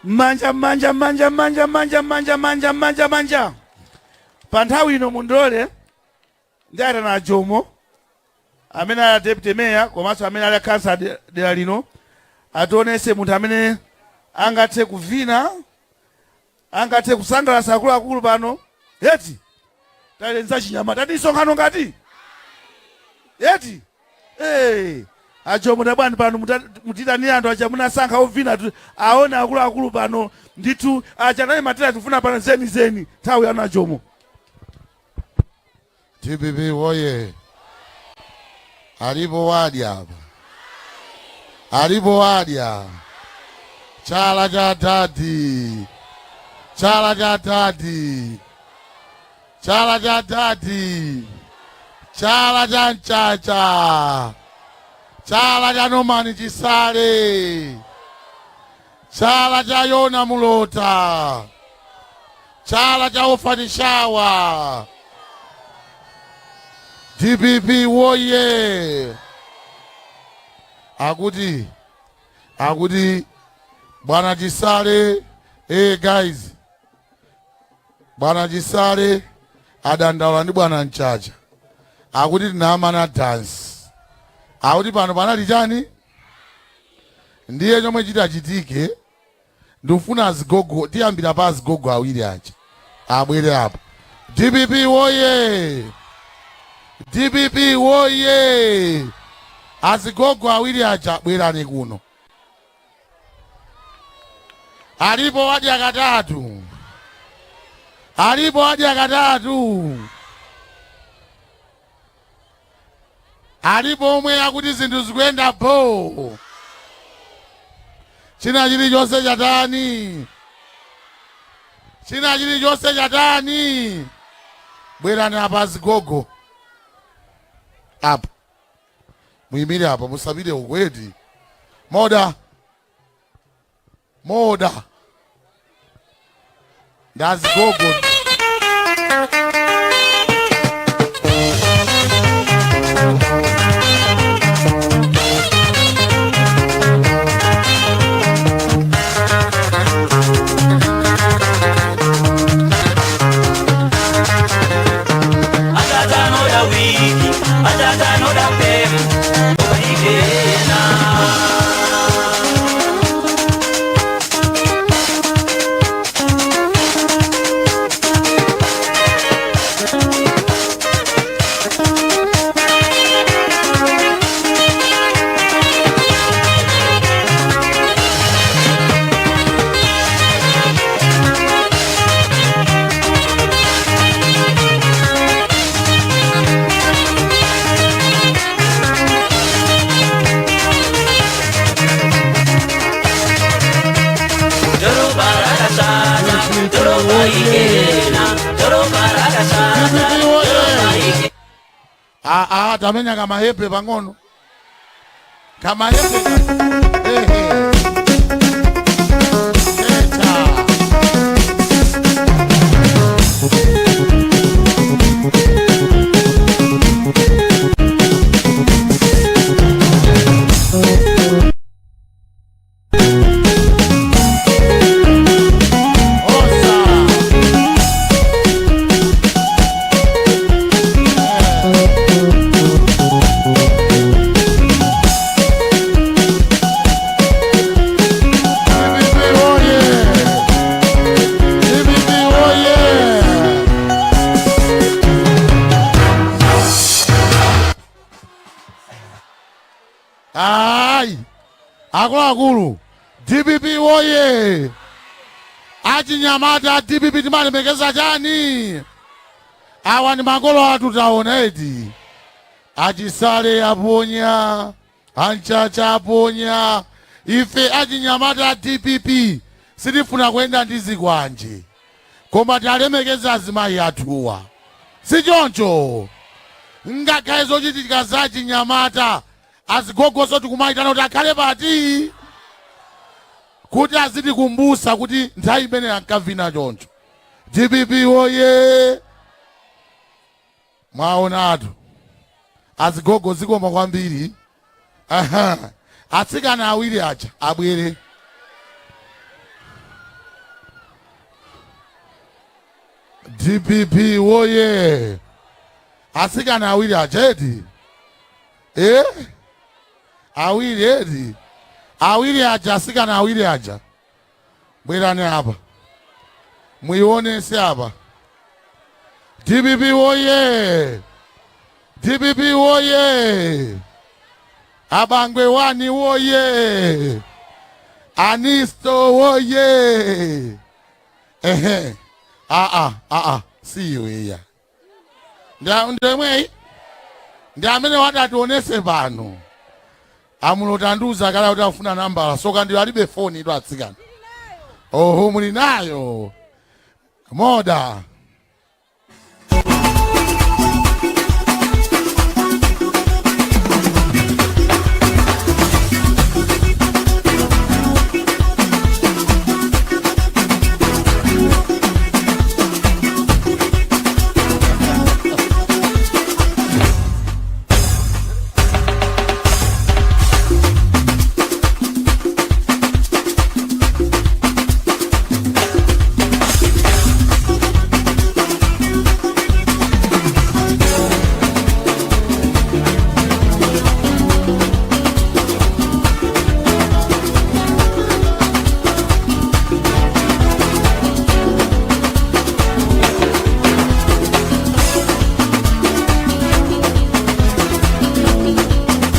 H: Manja, manja, manja, manja, manja, manja, manja, manja, manja. Pa nthawi ino mundilole ndiyitana Jomo amene ali deputy mayor komanso amene ali khansala dera lino ationese munthu amene angathe kuvina, angathe kusangalatsa akuluakulu pano eti. Talenza chinyamata tati msonkhano ngati eti. Hey, ajomo tabwani pano, mutitanire anthu aja munasankha ovina aone akuluakulu pano ndithu. Aja naye matera tifuna pano zenizeni. Nthawi yanu ajomo.
C: DPP woye! Alipo wadya apa, alipo wadya. Chala cha dadi, chala cha dadi, chala cha dadi, chala cha mchacha, chala cha Norman Chisale, chala cha Yona Mulota, chala cha Ofanishawa. DPP woye! Akuti bwana Chisale, hey guys, bwana Chisale adandaula ndi bwana Mchacha, akuti tinamana dance, akuti pano panali chani? Ndiye chomwe chitachitike, ndikufuna azigogo, tiyambira pa azigogo awiri aja abwere apo. DPP woye! DPP woye! Azigogo awiri aja bwerani kuno. Alipo wadya katatu, alipo wadya katatu, alipo omwe akuti zinthu zikuyenda bo, china chilichonse chatani, china chilichonse chatani. Bwerani apa azigogo apa, muyimire apa, musapite ukweti. Moda moda ndazigogo.
P: Atatanoda wiki, atatanoda pem, ukaikena. Dorobarakasata, dorobaikena, dorobarakasata, dorobaikena.
C: Aa, tamenya kamahepe pang'ono, kamahepe. Ehe. Eta. DPP oye! DPP oye! Ayi, akuluakulu, DPP oye! Achinyamata DPP timalemekeza chani? Awa ndi makolo athu, taona eti. Achisale aponya, anchacha aponya. Ife achinyamata DPP sitifuna kuyenda ndi zikwanje, koma talemekeza azimayi athuwa, si choncho? Ngakhale zochitika za chinyamata, azigogoso tikumayitana kuti akhale pati kuti azitikumbusa kuti nthawi imene ankavina choncho. DPP oye! Mwaonatu azigogo, zikoma kwambiri. Aha. Atsikana awiri aja abwere. DPP woye! Atsikana awiri aja eti, eh? Awiri eti, awiri aja, atsikana awiri aja, bwerani apa muionese apa. DPP woye! DPP woye! Abangwe wani woye! Anisto woye! Ehe, aa aa, si iweya, ndemweyi ndi amene wadationese pano. Amulotanduza kala kuti afuna nambala soka, ndiyo alibe foni ito atsikana. Oho, muli nayo moda.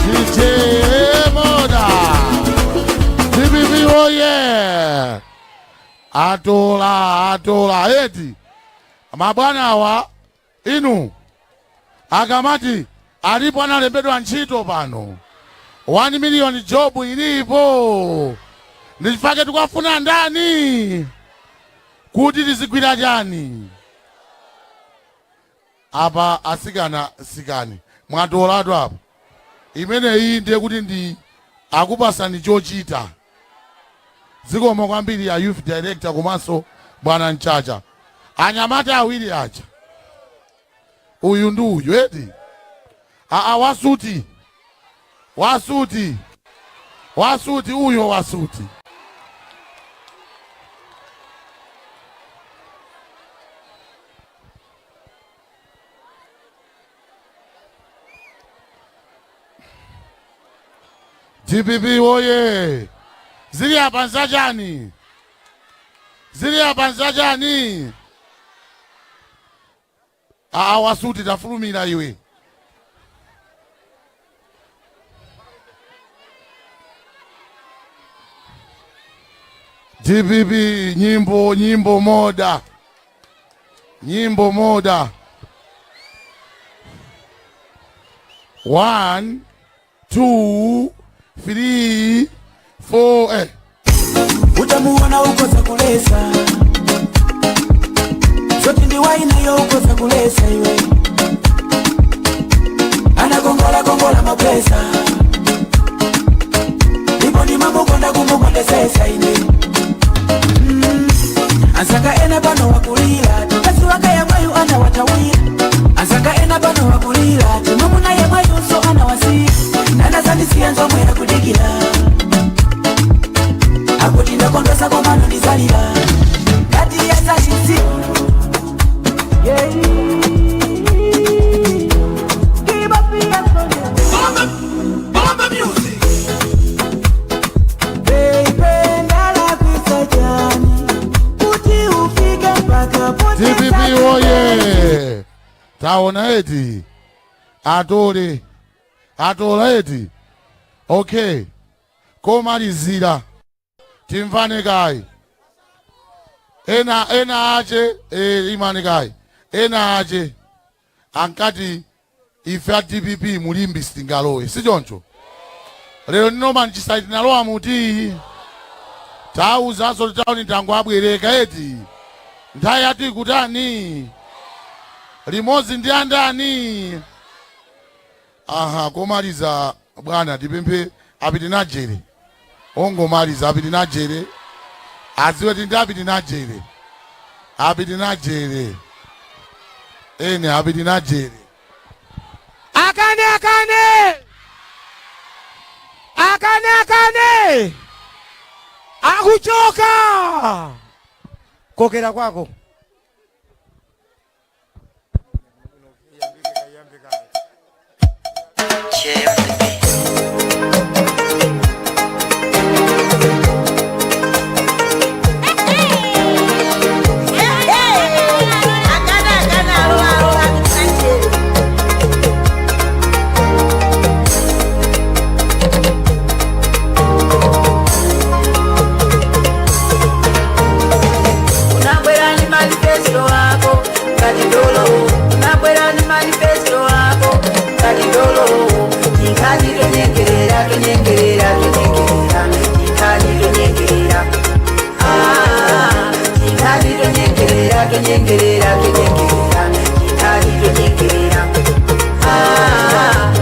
C: DJ Moda, DPP oye! Atola, atola eti mabwana awa. Inu akamati alipo analembedwa ntchito pano, 1 million job ilipo, ndichifake tikafuna ndani kuti tizigwira chani apa? Asikana, sikani, mwatolatu apa. Imeneyi ndiye kuti ndi Akupasani chochita. Zikomo kwambiri ya youth director komanso bwana Mchacha. Anyamata awiri aja, uyu ndi uyu eti, aa, wasuti, wasuti, wasuti, uyo wasuti. DPP woye! Zili apa nzachani? Zili apa nzachani? Aa, wasuti, tafulumira iwe. DPP, nyimbo, nyimbo moda, nyimbo moda. 1 2 3 4, eh.
Q: Utamuona ukoza kulesa zoti ndi wainayo, ukoza kulesa iwe, anakongola kongola mapesa, ndipo ndimamukonda kumukondesesa ine. Ansaka ena pano wakulira, mkazi wake yamweyu anawatawira. Ansaka ena pano wakulira, timamuna yamweyunso anawasiya, nanazandisiya nzomwe yakudikira, akuti ndakondwesa komano ndizalira ngati yazachitsi.
C: DPP woye! Taona eti, atole atola eti. Okay, komalizira timvane kayi. Ena ena ache, imani kayi. Ena ache ankati ife a DPP mulimbi sitingalowe, si choncho? Lero ndinoma nchisali tinalowa muti tawuzanso tauni tango abwereka eti, nthawi yati kutani limodzi ndi andani. Aha, komaliza bwana, tipemphe apite najere, ongomaliza apite najere, adziwe ti ndi apite najere, apite najere ene, apite najere.
B: Akane, akane, akane, akane, akuchoka
E: kokera kwako.
G: Akana, akana, alowa, alowa, apite.
N: Unabwera ni manifesto ako ngati dolo, unabwera ni manifesto ako ngati dolo. Tinkhani tonyengerera, tonyengerera, tonyengerera, tinkhani tonyengerera. Ah, tinkhani tonyengerera, tonyengerera, tonyengerera, tinkhani tonyengerera. Ah.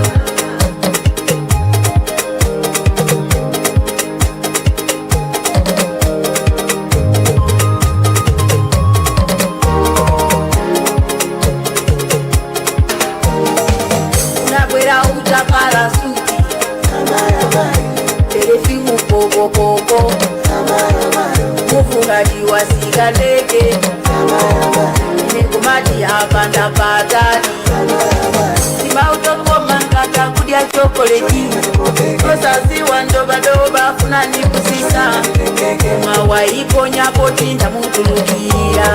N: Unabwera utapala suti, perfume pokopoko, mufungati wasika ndege, nekumati apanda patali, simautokoma ngata kudya chokoleti, osaziwa ndobadoba funani kusisa mawaiponyapo tindamutulukira.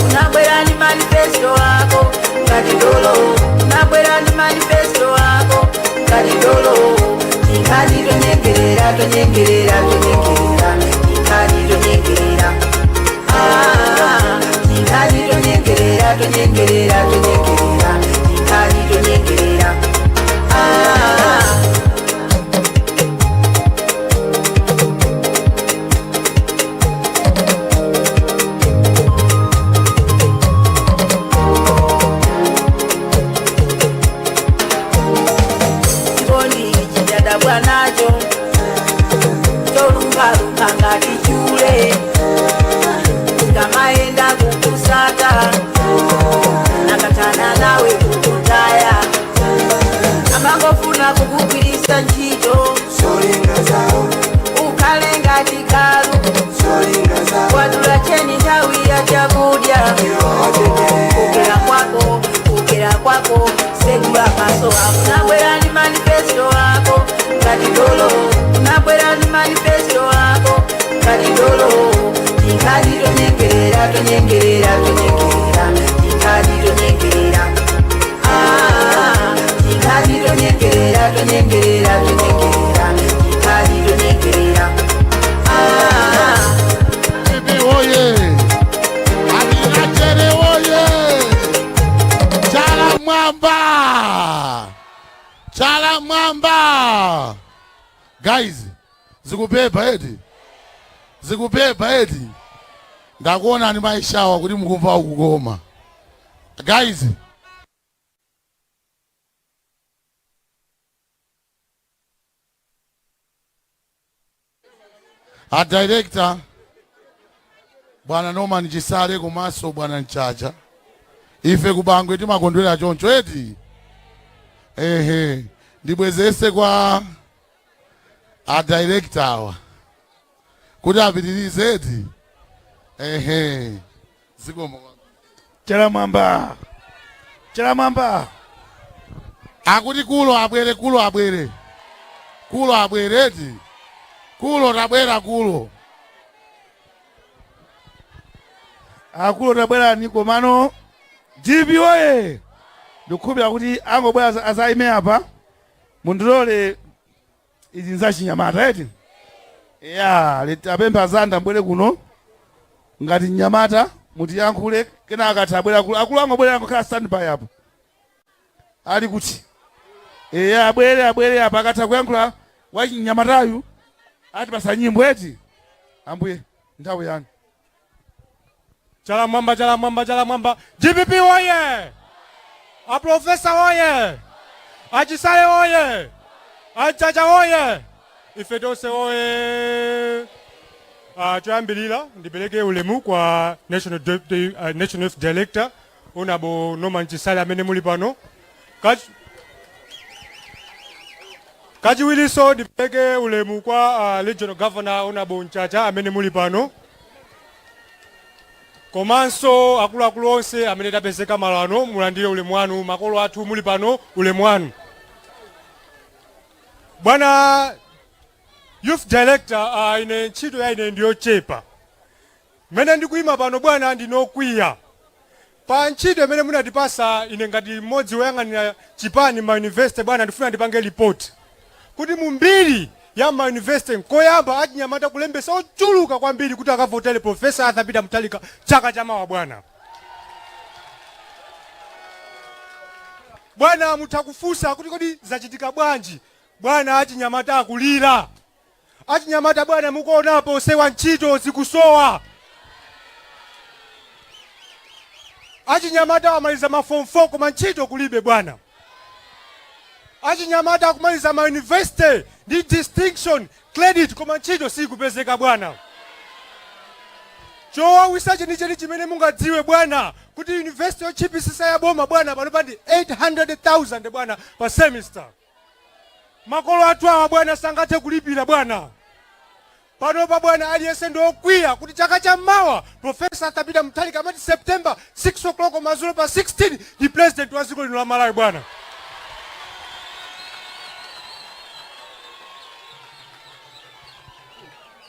N: Unabwera ni manifesto ako ngati dolo, unabwera ni manifesto ako ngati dolo. Tinkhani tonyengerera, tonyengerera, tonyengerera, tinkhani tonyengerera. Ah, tinkhani tonyengerera, tonyengerera, tonyengerera, tinkhani tonyengerera. Ah. Kugwira ntchito, ukhale ngati galu, wadula cheni nthawi ya chakudya. Kukera kwako, kukera kwako, segula maso ako. Nabwera ndi manifesto ako ngati dolo, nabwera ndi manifesto ako ngati dolo. Tinkhani tonyengerera, tonyengerera, tonyengerera, tinkhani tonyengerera. Ah, tinkhani tonyengerera, tonyengerera, tonyengerera, tinkhani tonyengerera. Ah.
C: DPP oye! Alinachere oye! Chala mwamba! Chala mwamba! Guys, zikupepa eti? Zikupepa eti? Ndakuona ni maishawa kuti mukumva kukoma. Guys, a director bwana Norman Chisale komanso bwana Mchacha, ife kubangwe timakondwera choncho eti. Ehe, ndibwezese kwa a director awa kuti apitirize eti. Ehe, zikomo.
H: Chala mwamba, chala mwamba.
C: Akuti kulo abwere, kulo abwere, kulo abwere eti, kulo tabwera kulo.
H: Akulu tabwerani. Komano DPP oye! Ndikukhulupirira kuti angobwera azaime apa. Mundilole, izi nzachinyamata eti. Ya apempha azanda mbwere kuno ngati mnyamata mutiyankhule, kenaka akati abwera akulu. Akulu angobwera, angokhala standby apo. Ali kuti? Eya, abwere, abwere apa. Akatha kuyankhula wachinyamatayu atipasa nyimbo eti. Ambuye, nthawi yanu.
B: Chala mwamba, chala mwamba, chala mwamba! DPP oye! Aprofesa oye! Achisale oye! Achacha oye! Ife tonse oye! Choyambilira ndipereke ulemu kwa national, Deputy, national Youth Director Honorable Norman Chisale amene muli pano. Kachiwirinso ndipereke ulemu kwa regional governor Honorable Mchacha amene muli pano, komanso akuluakulu onse amene tapezeka malo ano, mulandire ulemu wanu. Makolo athu muli pano, ulemu wanu. Bwana youth director, ine ntchito ya ine ndiyochepa. Mmene ndikuyima pano bwana, ndinokwiya pa ntchito imene munatipasa. Ine ngati mmodzi woyang'anira chipani ma university, bwana, ndifuna ndipange report kuti mu mbiri ya ma university nkoyamba achinyamata kulembesa ochuluka kwambiri kuti akavotere Professor Arthur Peter Mutharika chaka chamawa. Bwana, bwana, mutha kufunsa kuti kodi zachitika bwanji? Bwana, achinyamata akulira. Achinyamata bwana, mukuonapo sewa ntchito zikusowa. Achinyamata amaliza ma form 4 koma ntchito kulibe. Bwana, achinyamata akumaliza ma university ndi distinction credit koma ntchito sikupezeka. Bwana, chowawisa chenicheni chimene mungadziwe bwana, kuti university yotchipisisa ya boma bwana panopa ndi 800,000 bwana pa semester. Makolo athu awa bwana sangathe kulipira. Bwana, panopa bwana aliyense ndi okwiya kuti chaka chammawa Professor Arthur Peter Mutharika amati September 6 o'clock madzulo pa 16 ndi president wa dziko lino la Malawi. Bwana,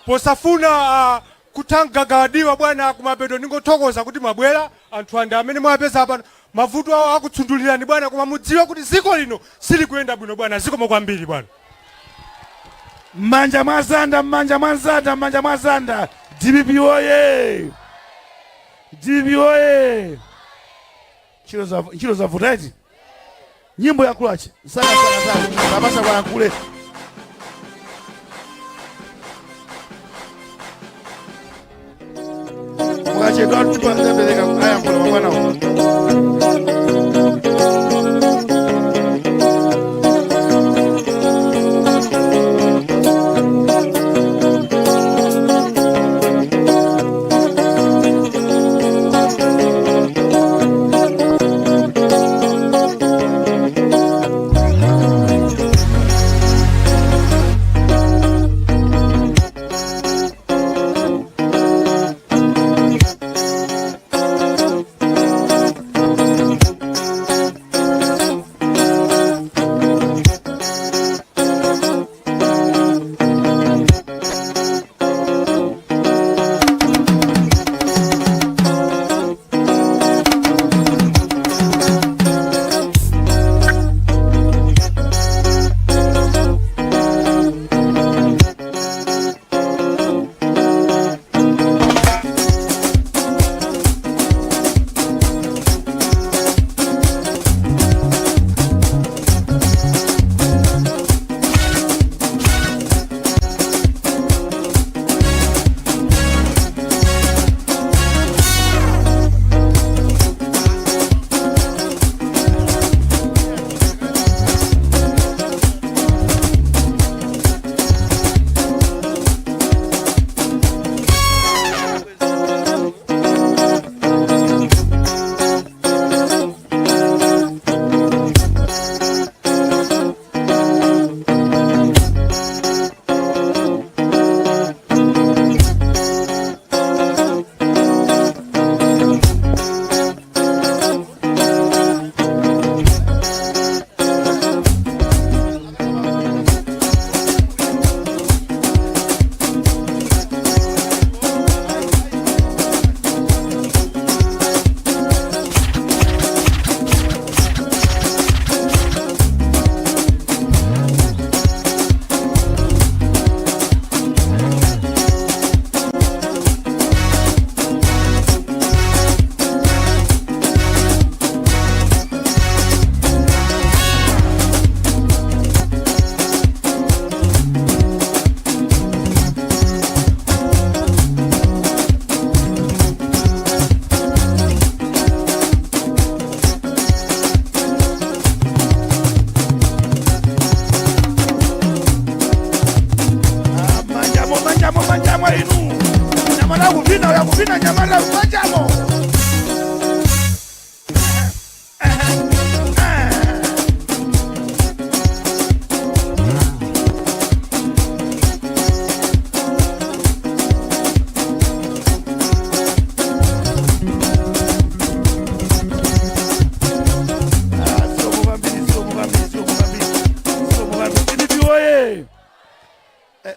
B: posafuna kutangagawadiwa bwana, kumapeto ndingothokoza kuti mwabwera. Anthu andi amene mwapeza pano mavuto awo akutsundulirani bwana, koma mudziwe kuti dziko lino silikuyenda bwino bwana. Zikomo kwambiri bwana.
H: M'manja mwa zanda, m'manja mwa zanda, m'manja mwa zanda! DPP oye! DPP oye! Ntchito zavuta eti. Nyimbo yakulachi sana sana sana tapasa kwayankhule. Mukachedwa tupapereka ayankhula mabwanawo. Akuvina nyamata mmanjamo. DPP oye!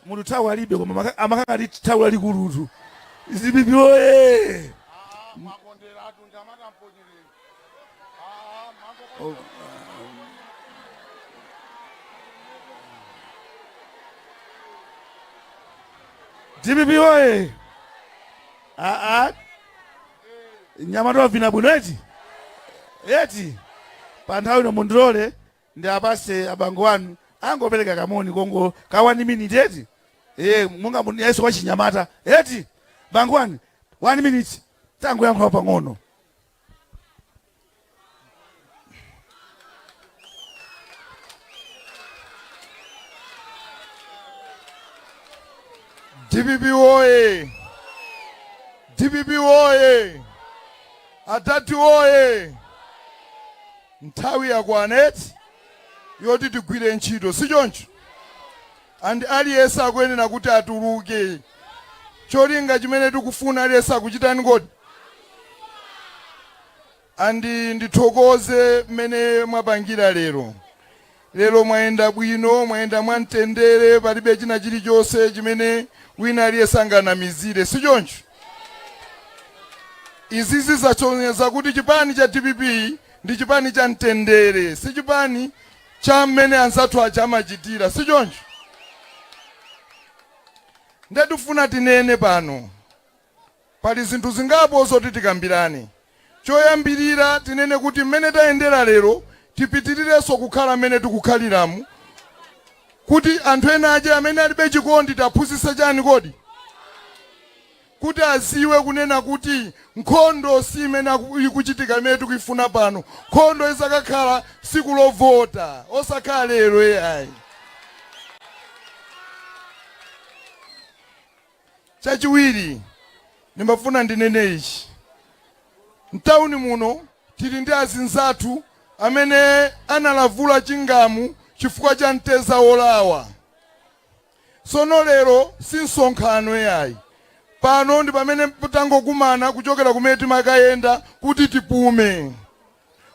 H: Munthu thawu alibe koma amakakati thawu lalikulutu. DPP oye! DPP oye! Aa, nyamata wavina bwino eti eti. Pa nthawi ino mundilole ndi apase abango anu angopereka kamoni kongo ka 1 minute eti, monga yesu kwa chinyamata eti. Bango wanu 1 minute, tangoyankhula pang'ono.
J: DPP oye! DPP oye! Atati oye! Nthawi yakwana eti yoti tigwire ntchito, si choncho? And aliyense akuyenera kuti atuluke. Cholinga chimene tikufuna, aliyense akuchitani kodi? And ndithokoze mmene mwapangira lero. Lero mwayenda bwino, mwayenda mwamtendere, palibe china chilichonse chimene wina aliyense anganamizire, si choncho? Izi zizasonyeza kuti chipani cha DPP ndi chipani cha mtendere, si chipani cha mmene anzathu aja amachitira, si choncho? Ndetifuna tinene pano pali zinthu zingapo zoti tikambirane. Choyambirira tinene kuti mmene tayendera lero tipitirirenso kukhala mmene tikukhaliramu, kuti anthu ena aje amene alibe chikondi taphunzitse chani kodi, kuti aziwe kunena kuti nkhondo si imene ikuchitika imene tikuifuna pano. Nkhondo izakakhala siku lovota, osakhala lero ayi. Chachiwiri ndimafuna ndinene ichi: mtawuni muno tili ndi azinzathu amene analavula chingamu chifukwa cha mteza wolawa. Sono lero si msonkhano yayi, pano ndi pamene tangokumana kuchokera kumene timakayenda kuti tipume,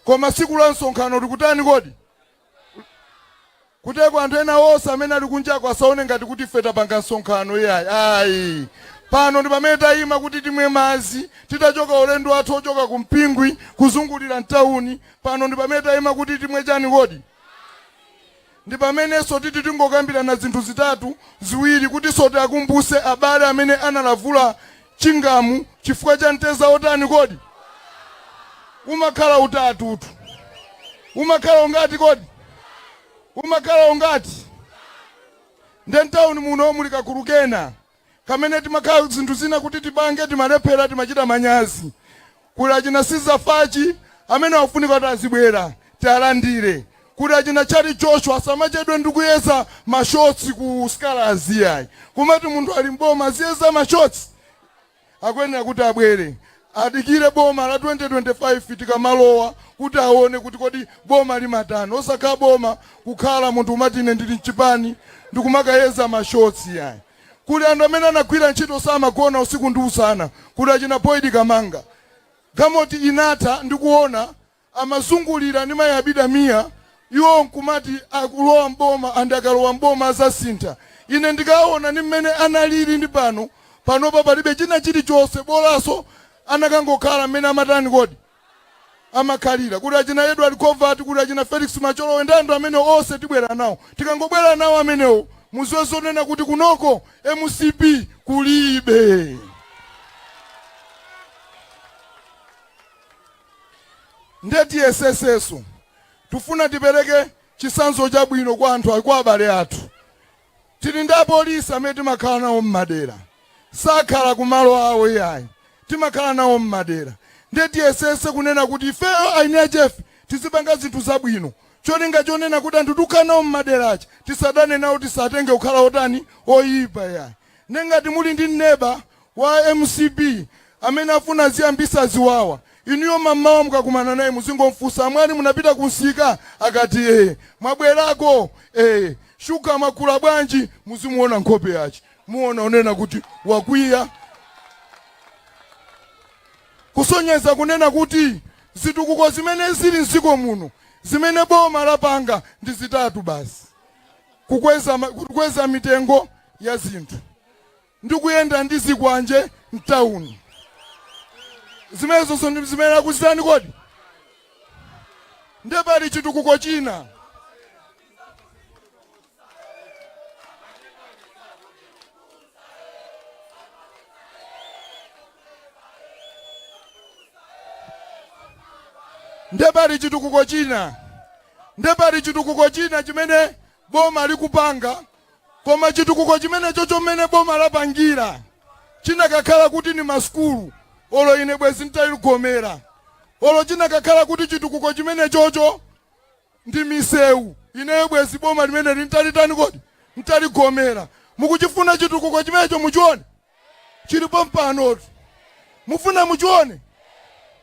J: koma siku la msonkhano tikutani kodi? Kuteko anthu ena onse amene ali kunjako asaone ngati kuti ife tapanga msonkhano iyayi, ayi. Pano ndi pamene tayima kuti timwe madzi titachoka ulendo wathu ochoka ku Mpingwi kuzungulira mtawuni. Pano ndi pamene tayima kuti timwe chani kodi? Ndi pamenenso titi tingokambirana zinthu zitatu ziwiri kuti so tiakumbuse abale amene analavula chingamu chifukwa cha mteza otani kodi? Umakhala utatutu, umakhala ungati kodi? Umakhala ungati? Nde mtawuni muno muli kagulu kena kamene timakhala zinthu zina kuti tipange timalephera, timachita manyazi. Kuli achina Siza Fachi amene akufunika kuti azibwera tialandire. Kuli achina Chali Joshua, asamachedwe ndi kuyeza mashotsi ku Scalas ayi, kumati munthu ali mboma aziyeza mashotsi. Akuyenera kuti abwere, adikire boma la 2025 tikamalowa kuti aone kuti kodi boma limatani, osakhala boma kukhala munthu umati ine ndili mchipani ndikumakayeza mashotsi ayi. Kuli anthu amene anagwira ntchito, samagona usiku ndi usana. Kuli achina Boyd Kamanga, gamoti inatha ndikuona amazungulira ndi mayi Abida Mia, iwo nkumati akulowa mboma and akalowa mboma azasintha. Ine ndikaona ndi mmene analili ndi pano, panopa palibe china chilichonse, bolaso anakangokhala mmene amatani kodi, amakhalira. Kuti achina Edward Covert, kuti achina Felix Macholowe ndi anthu amene onse tibwera nawo. Tikangobwera nawo amenewo, muziwe zonena kuti kunoko MCP kulibe. Nde tiyeseseso, tifuna tipereke chisanzo chabwino kwa anthu, kwa abale athu. Tili ndi apolisi amene timakhala nawo mmadera, sakhala kumalo awo iyayi, timakhala nawo mmadera. Nde tiyesese kunena kuti ifeyo aini achefe tizipanga zinthu zabwino, cholinga chonena kuti anthu tikukhala nawo mmadera aja tisadane nawo, tisatenge kukhala otani, oyipa iyayi. Nde ngati muli ndi neba wa MCP Amene afuna aziyambisa ziwawa, inuyo mammawa mukakumana naye muzingomfunsa, "Amwali, munapita kunsika?" Akati, "Ee." "Mwabwerako?" "Ee." "Shuga mwagula bwanji?" Muzimuona nkhope yace, muona unena kuti wakwiya, kusonyeza kunena kuti zitukuko zimene zili mdziko muno, zimene boma lapanga, ndi zitatu basi: kukweza mitengo ya zinthu ndi kuyenda ndi zikwanje mtawuni. Zimenezonso ndi zimene akuzitani kodi? Ndiye pali chitukuko china? Ndiye pali chitukuko china? Ndiye pali chitukuko china chimene boma likupanga? Koma chitukuko chimenecho chomene boma lapangira, chinakakhala kuti ni masukulu, olo ine bwezi ntayigomera. Olo chinakakhala kuti chitukuko chimenechocho ndi misewu, ineyo bwezi boma limene lintalitani kodi? Ntaligomera. Mukuchifuna chitukuko chimenecho? Muchione, chilipo mpanotu. Mufuna muchione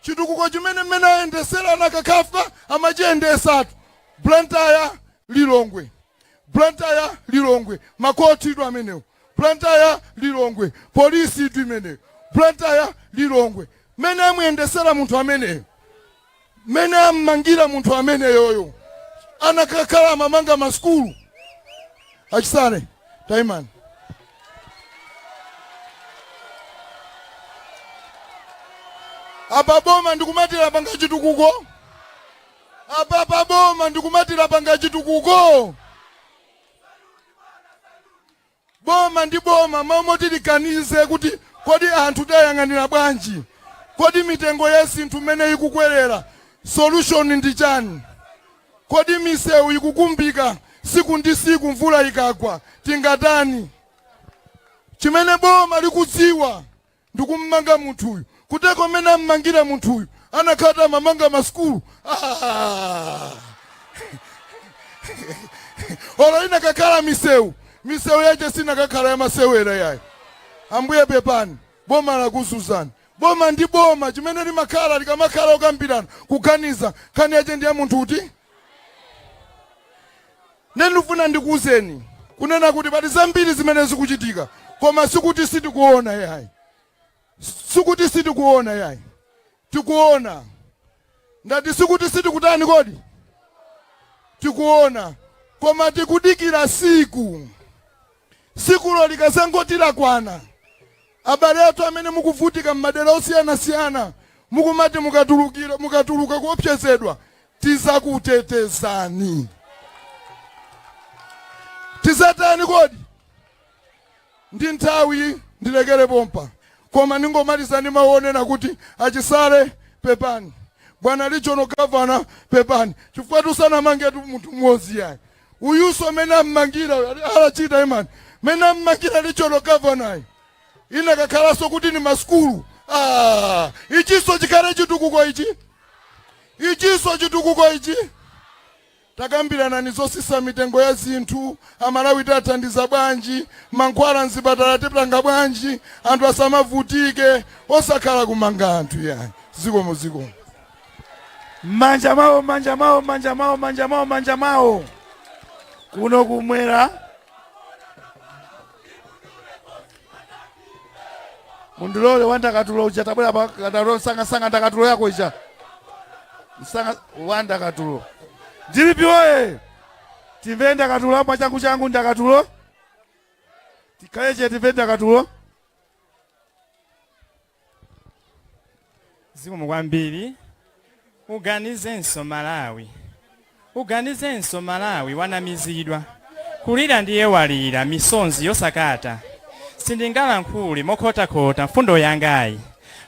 J: chitukuko chimene mmene ayendesera anakakhafka amachiyendesatu? Blantyre, Lilongwe, Blantyre, Lilongwe, makoti itu amenewo. Blantyre, Lilongwe, polisi itu imeneyo. Blantyre, Lilongwe, mmene amuyendesera munthu ameneyo, mmene ammangira munthu ameneyoyo, anakakhala amamanga masukulu. Achisale, taimani. Apa boma ndikumatira panga chitukuko, apa pa boma ndikumatira panga chitukuko. Boma ndi boma momwe tilikanize kuti kodi anthu tayang'anira bwanji? Kodi mitengo ya zinthu mmene ikukwerera, solution ndi chani? Kodi misewu ikukumbika siku ndi siku mvula ikagwa, tingatani? Chimene boma likudziwa ndikummanga munthuyu. Kuteko mmene ammangira munthuyu, anakhala amamanga masukulu, ah! Olo inakakhala misewu, misewu yache sinakakhala yamasewera yayi. Ambuye, pepani, boma lakuzuzani. Boma ndi boma chimene limakhala likamakhala okambirana, kuganiza, nkhani yache ndi ya munthu uti? Ndifuna ndikuwuzeni kunena kuti pali zambiri zimene zikuchitika, koma sikuti sitikuona yayi, sikuti sitikuona yayi, tikuona. Ngati sikuti sitikutani kodi? Tikuona, koma tikudikira siku. Sikulo likazangoti lakwana, abale athu amene mukuvutika m'madera osiyanasiyana, mukumati mukatulukira, mukatuluka kuopsezedwa, tizakutetezani. Tizatani kodi? Ndi nthawi, ndilekere pompa, koma ndingomaliza ndi mawu onena kuti achisale, pepani. Bwana regional governor, pepani, chifukwa tusanamangetu munthu mmodzi yayi. Uyuso mene ammangira alachita imani, mene ammangira regional governor, inakakhalanso kuti ni masukulu, ah, ichinso chikhale chitukuko ichi, ichinso chitukuko ichi. Takambirana zosisa mitengo ya zinthu. Amalawi tathandiza bwanji? Mankhwala mzipatala tipanga bwanji? Anthu asamavutike, osakhala kumanga anthu yayi. Zikomo, zikomo.
H: Manja mawo, manja mawo, manja mawo, manja mawo, manja mawo. Kuno kumwera mundilole wandakatulo uja, tabwera pa katatulo msangasanga, ndakatulo yako ija msanga, wandakatulo. DPP oye! Timve ndakatulo mwa changu changu, ndakatulo. Tikhale chete, timve ndakatulo.
A: Zikomo kwambiri. Uganizenso Malawi, uganizenso Malawi, wanamizidwa. Kulira ndiye walira misonzi yosakata. Sindingalankhule mokhotakhota mfundo yangayi,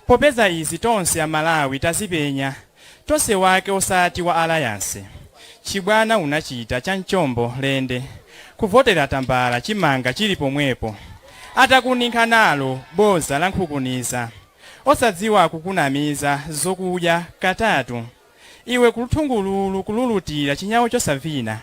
A: popeza izi tonse Amalawi tazipenya. Tonse wake osati wa Alliance. Chibwana unachita cha mchombo lende, kuvotera tambala chimanga chili pomwepo, atakuninkha nalo boza la nkhukuniza, osadziwa kukunamiza zokudya katatu. Iwe kuthungululu kululutira chinyawo chosavina.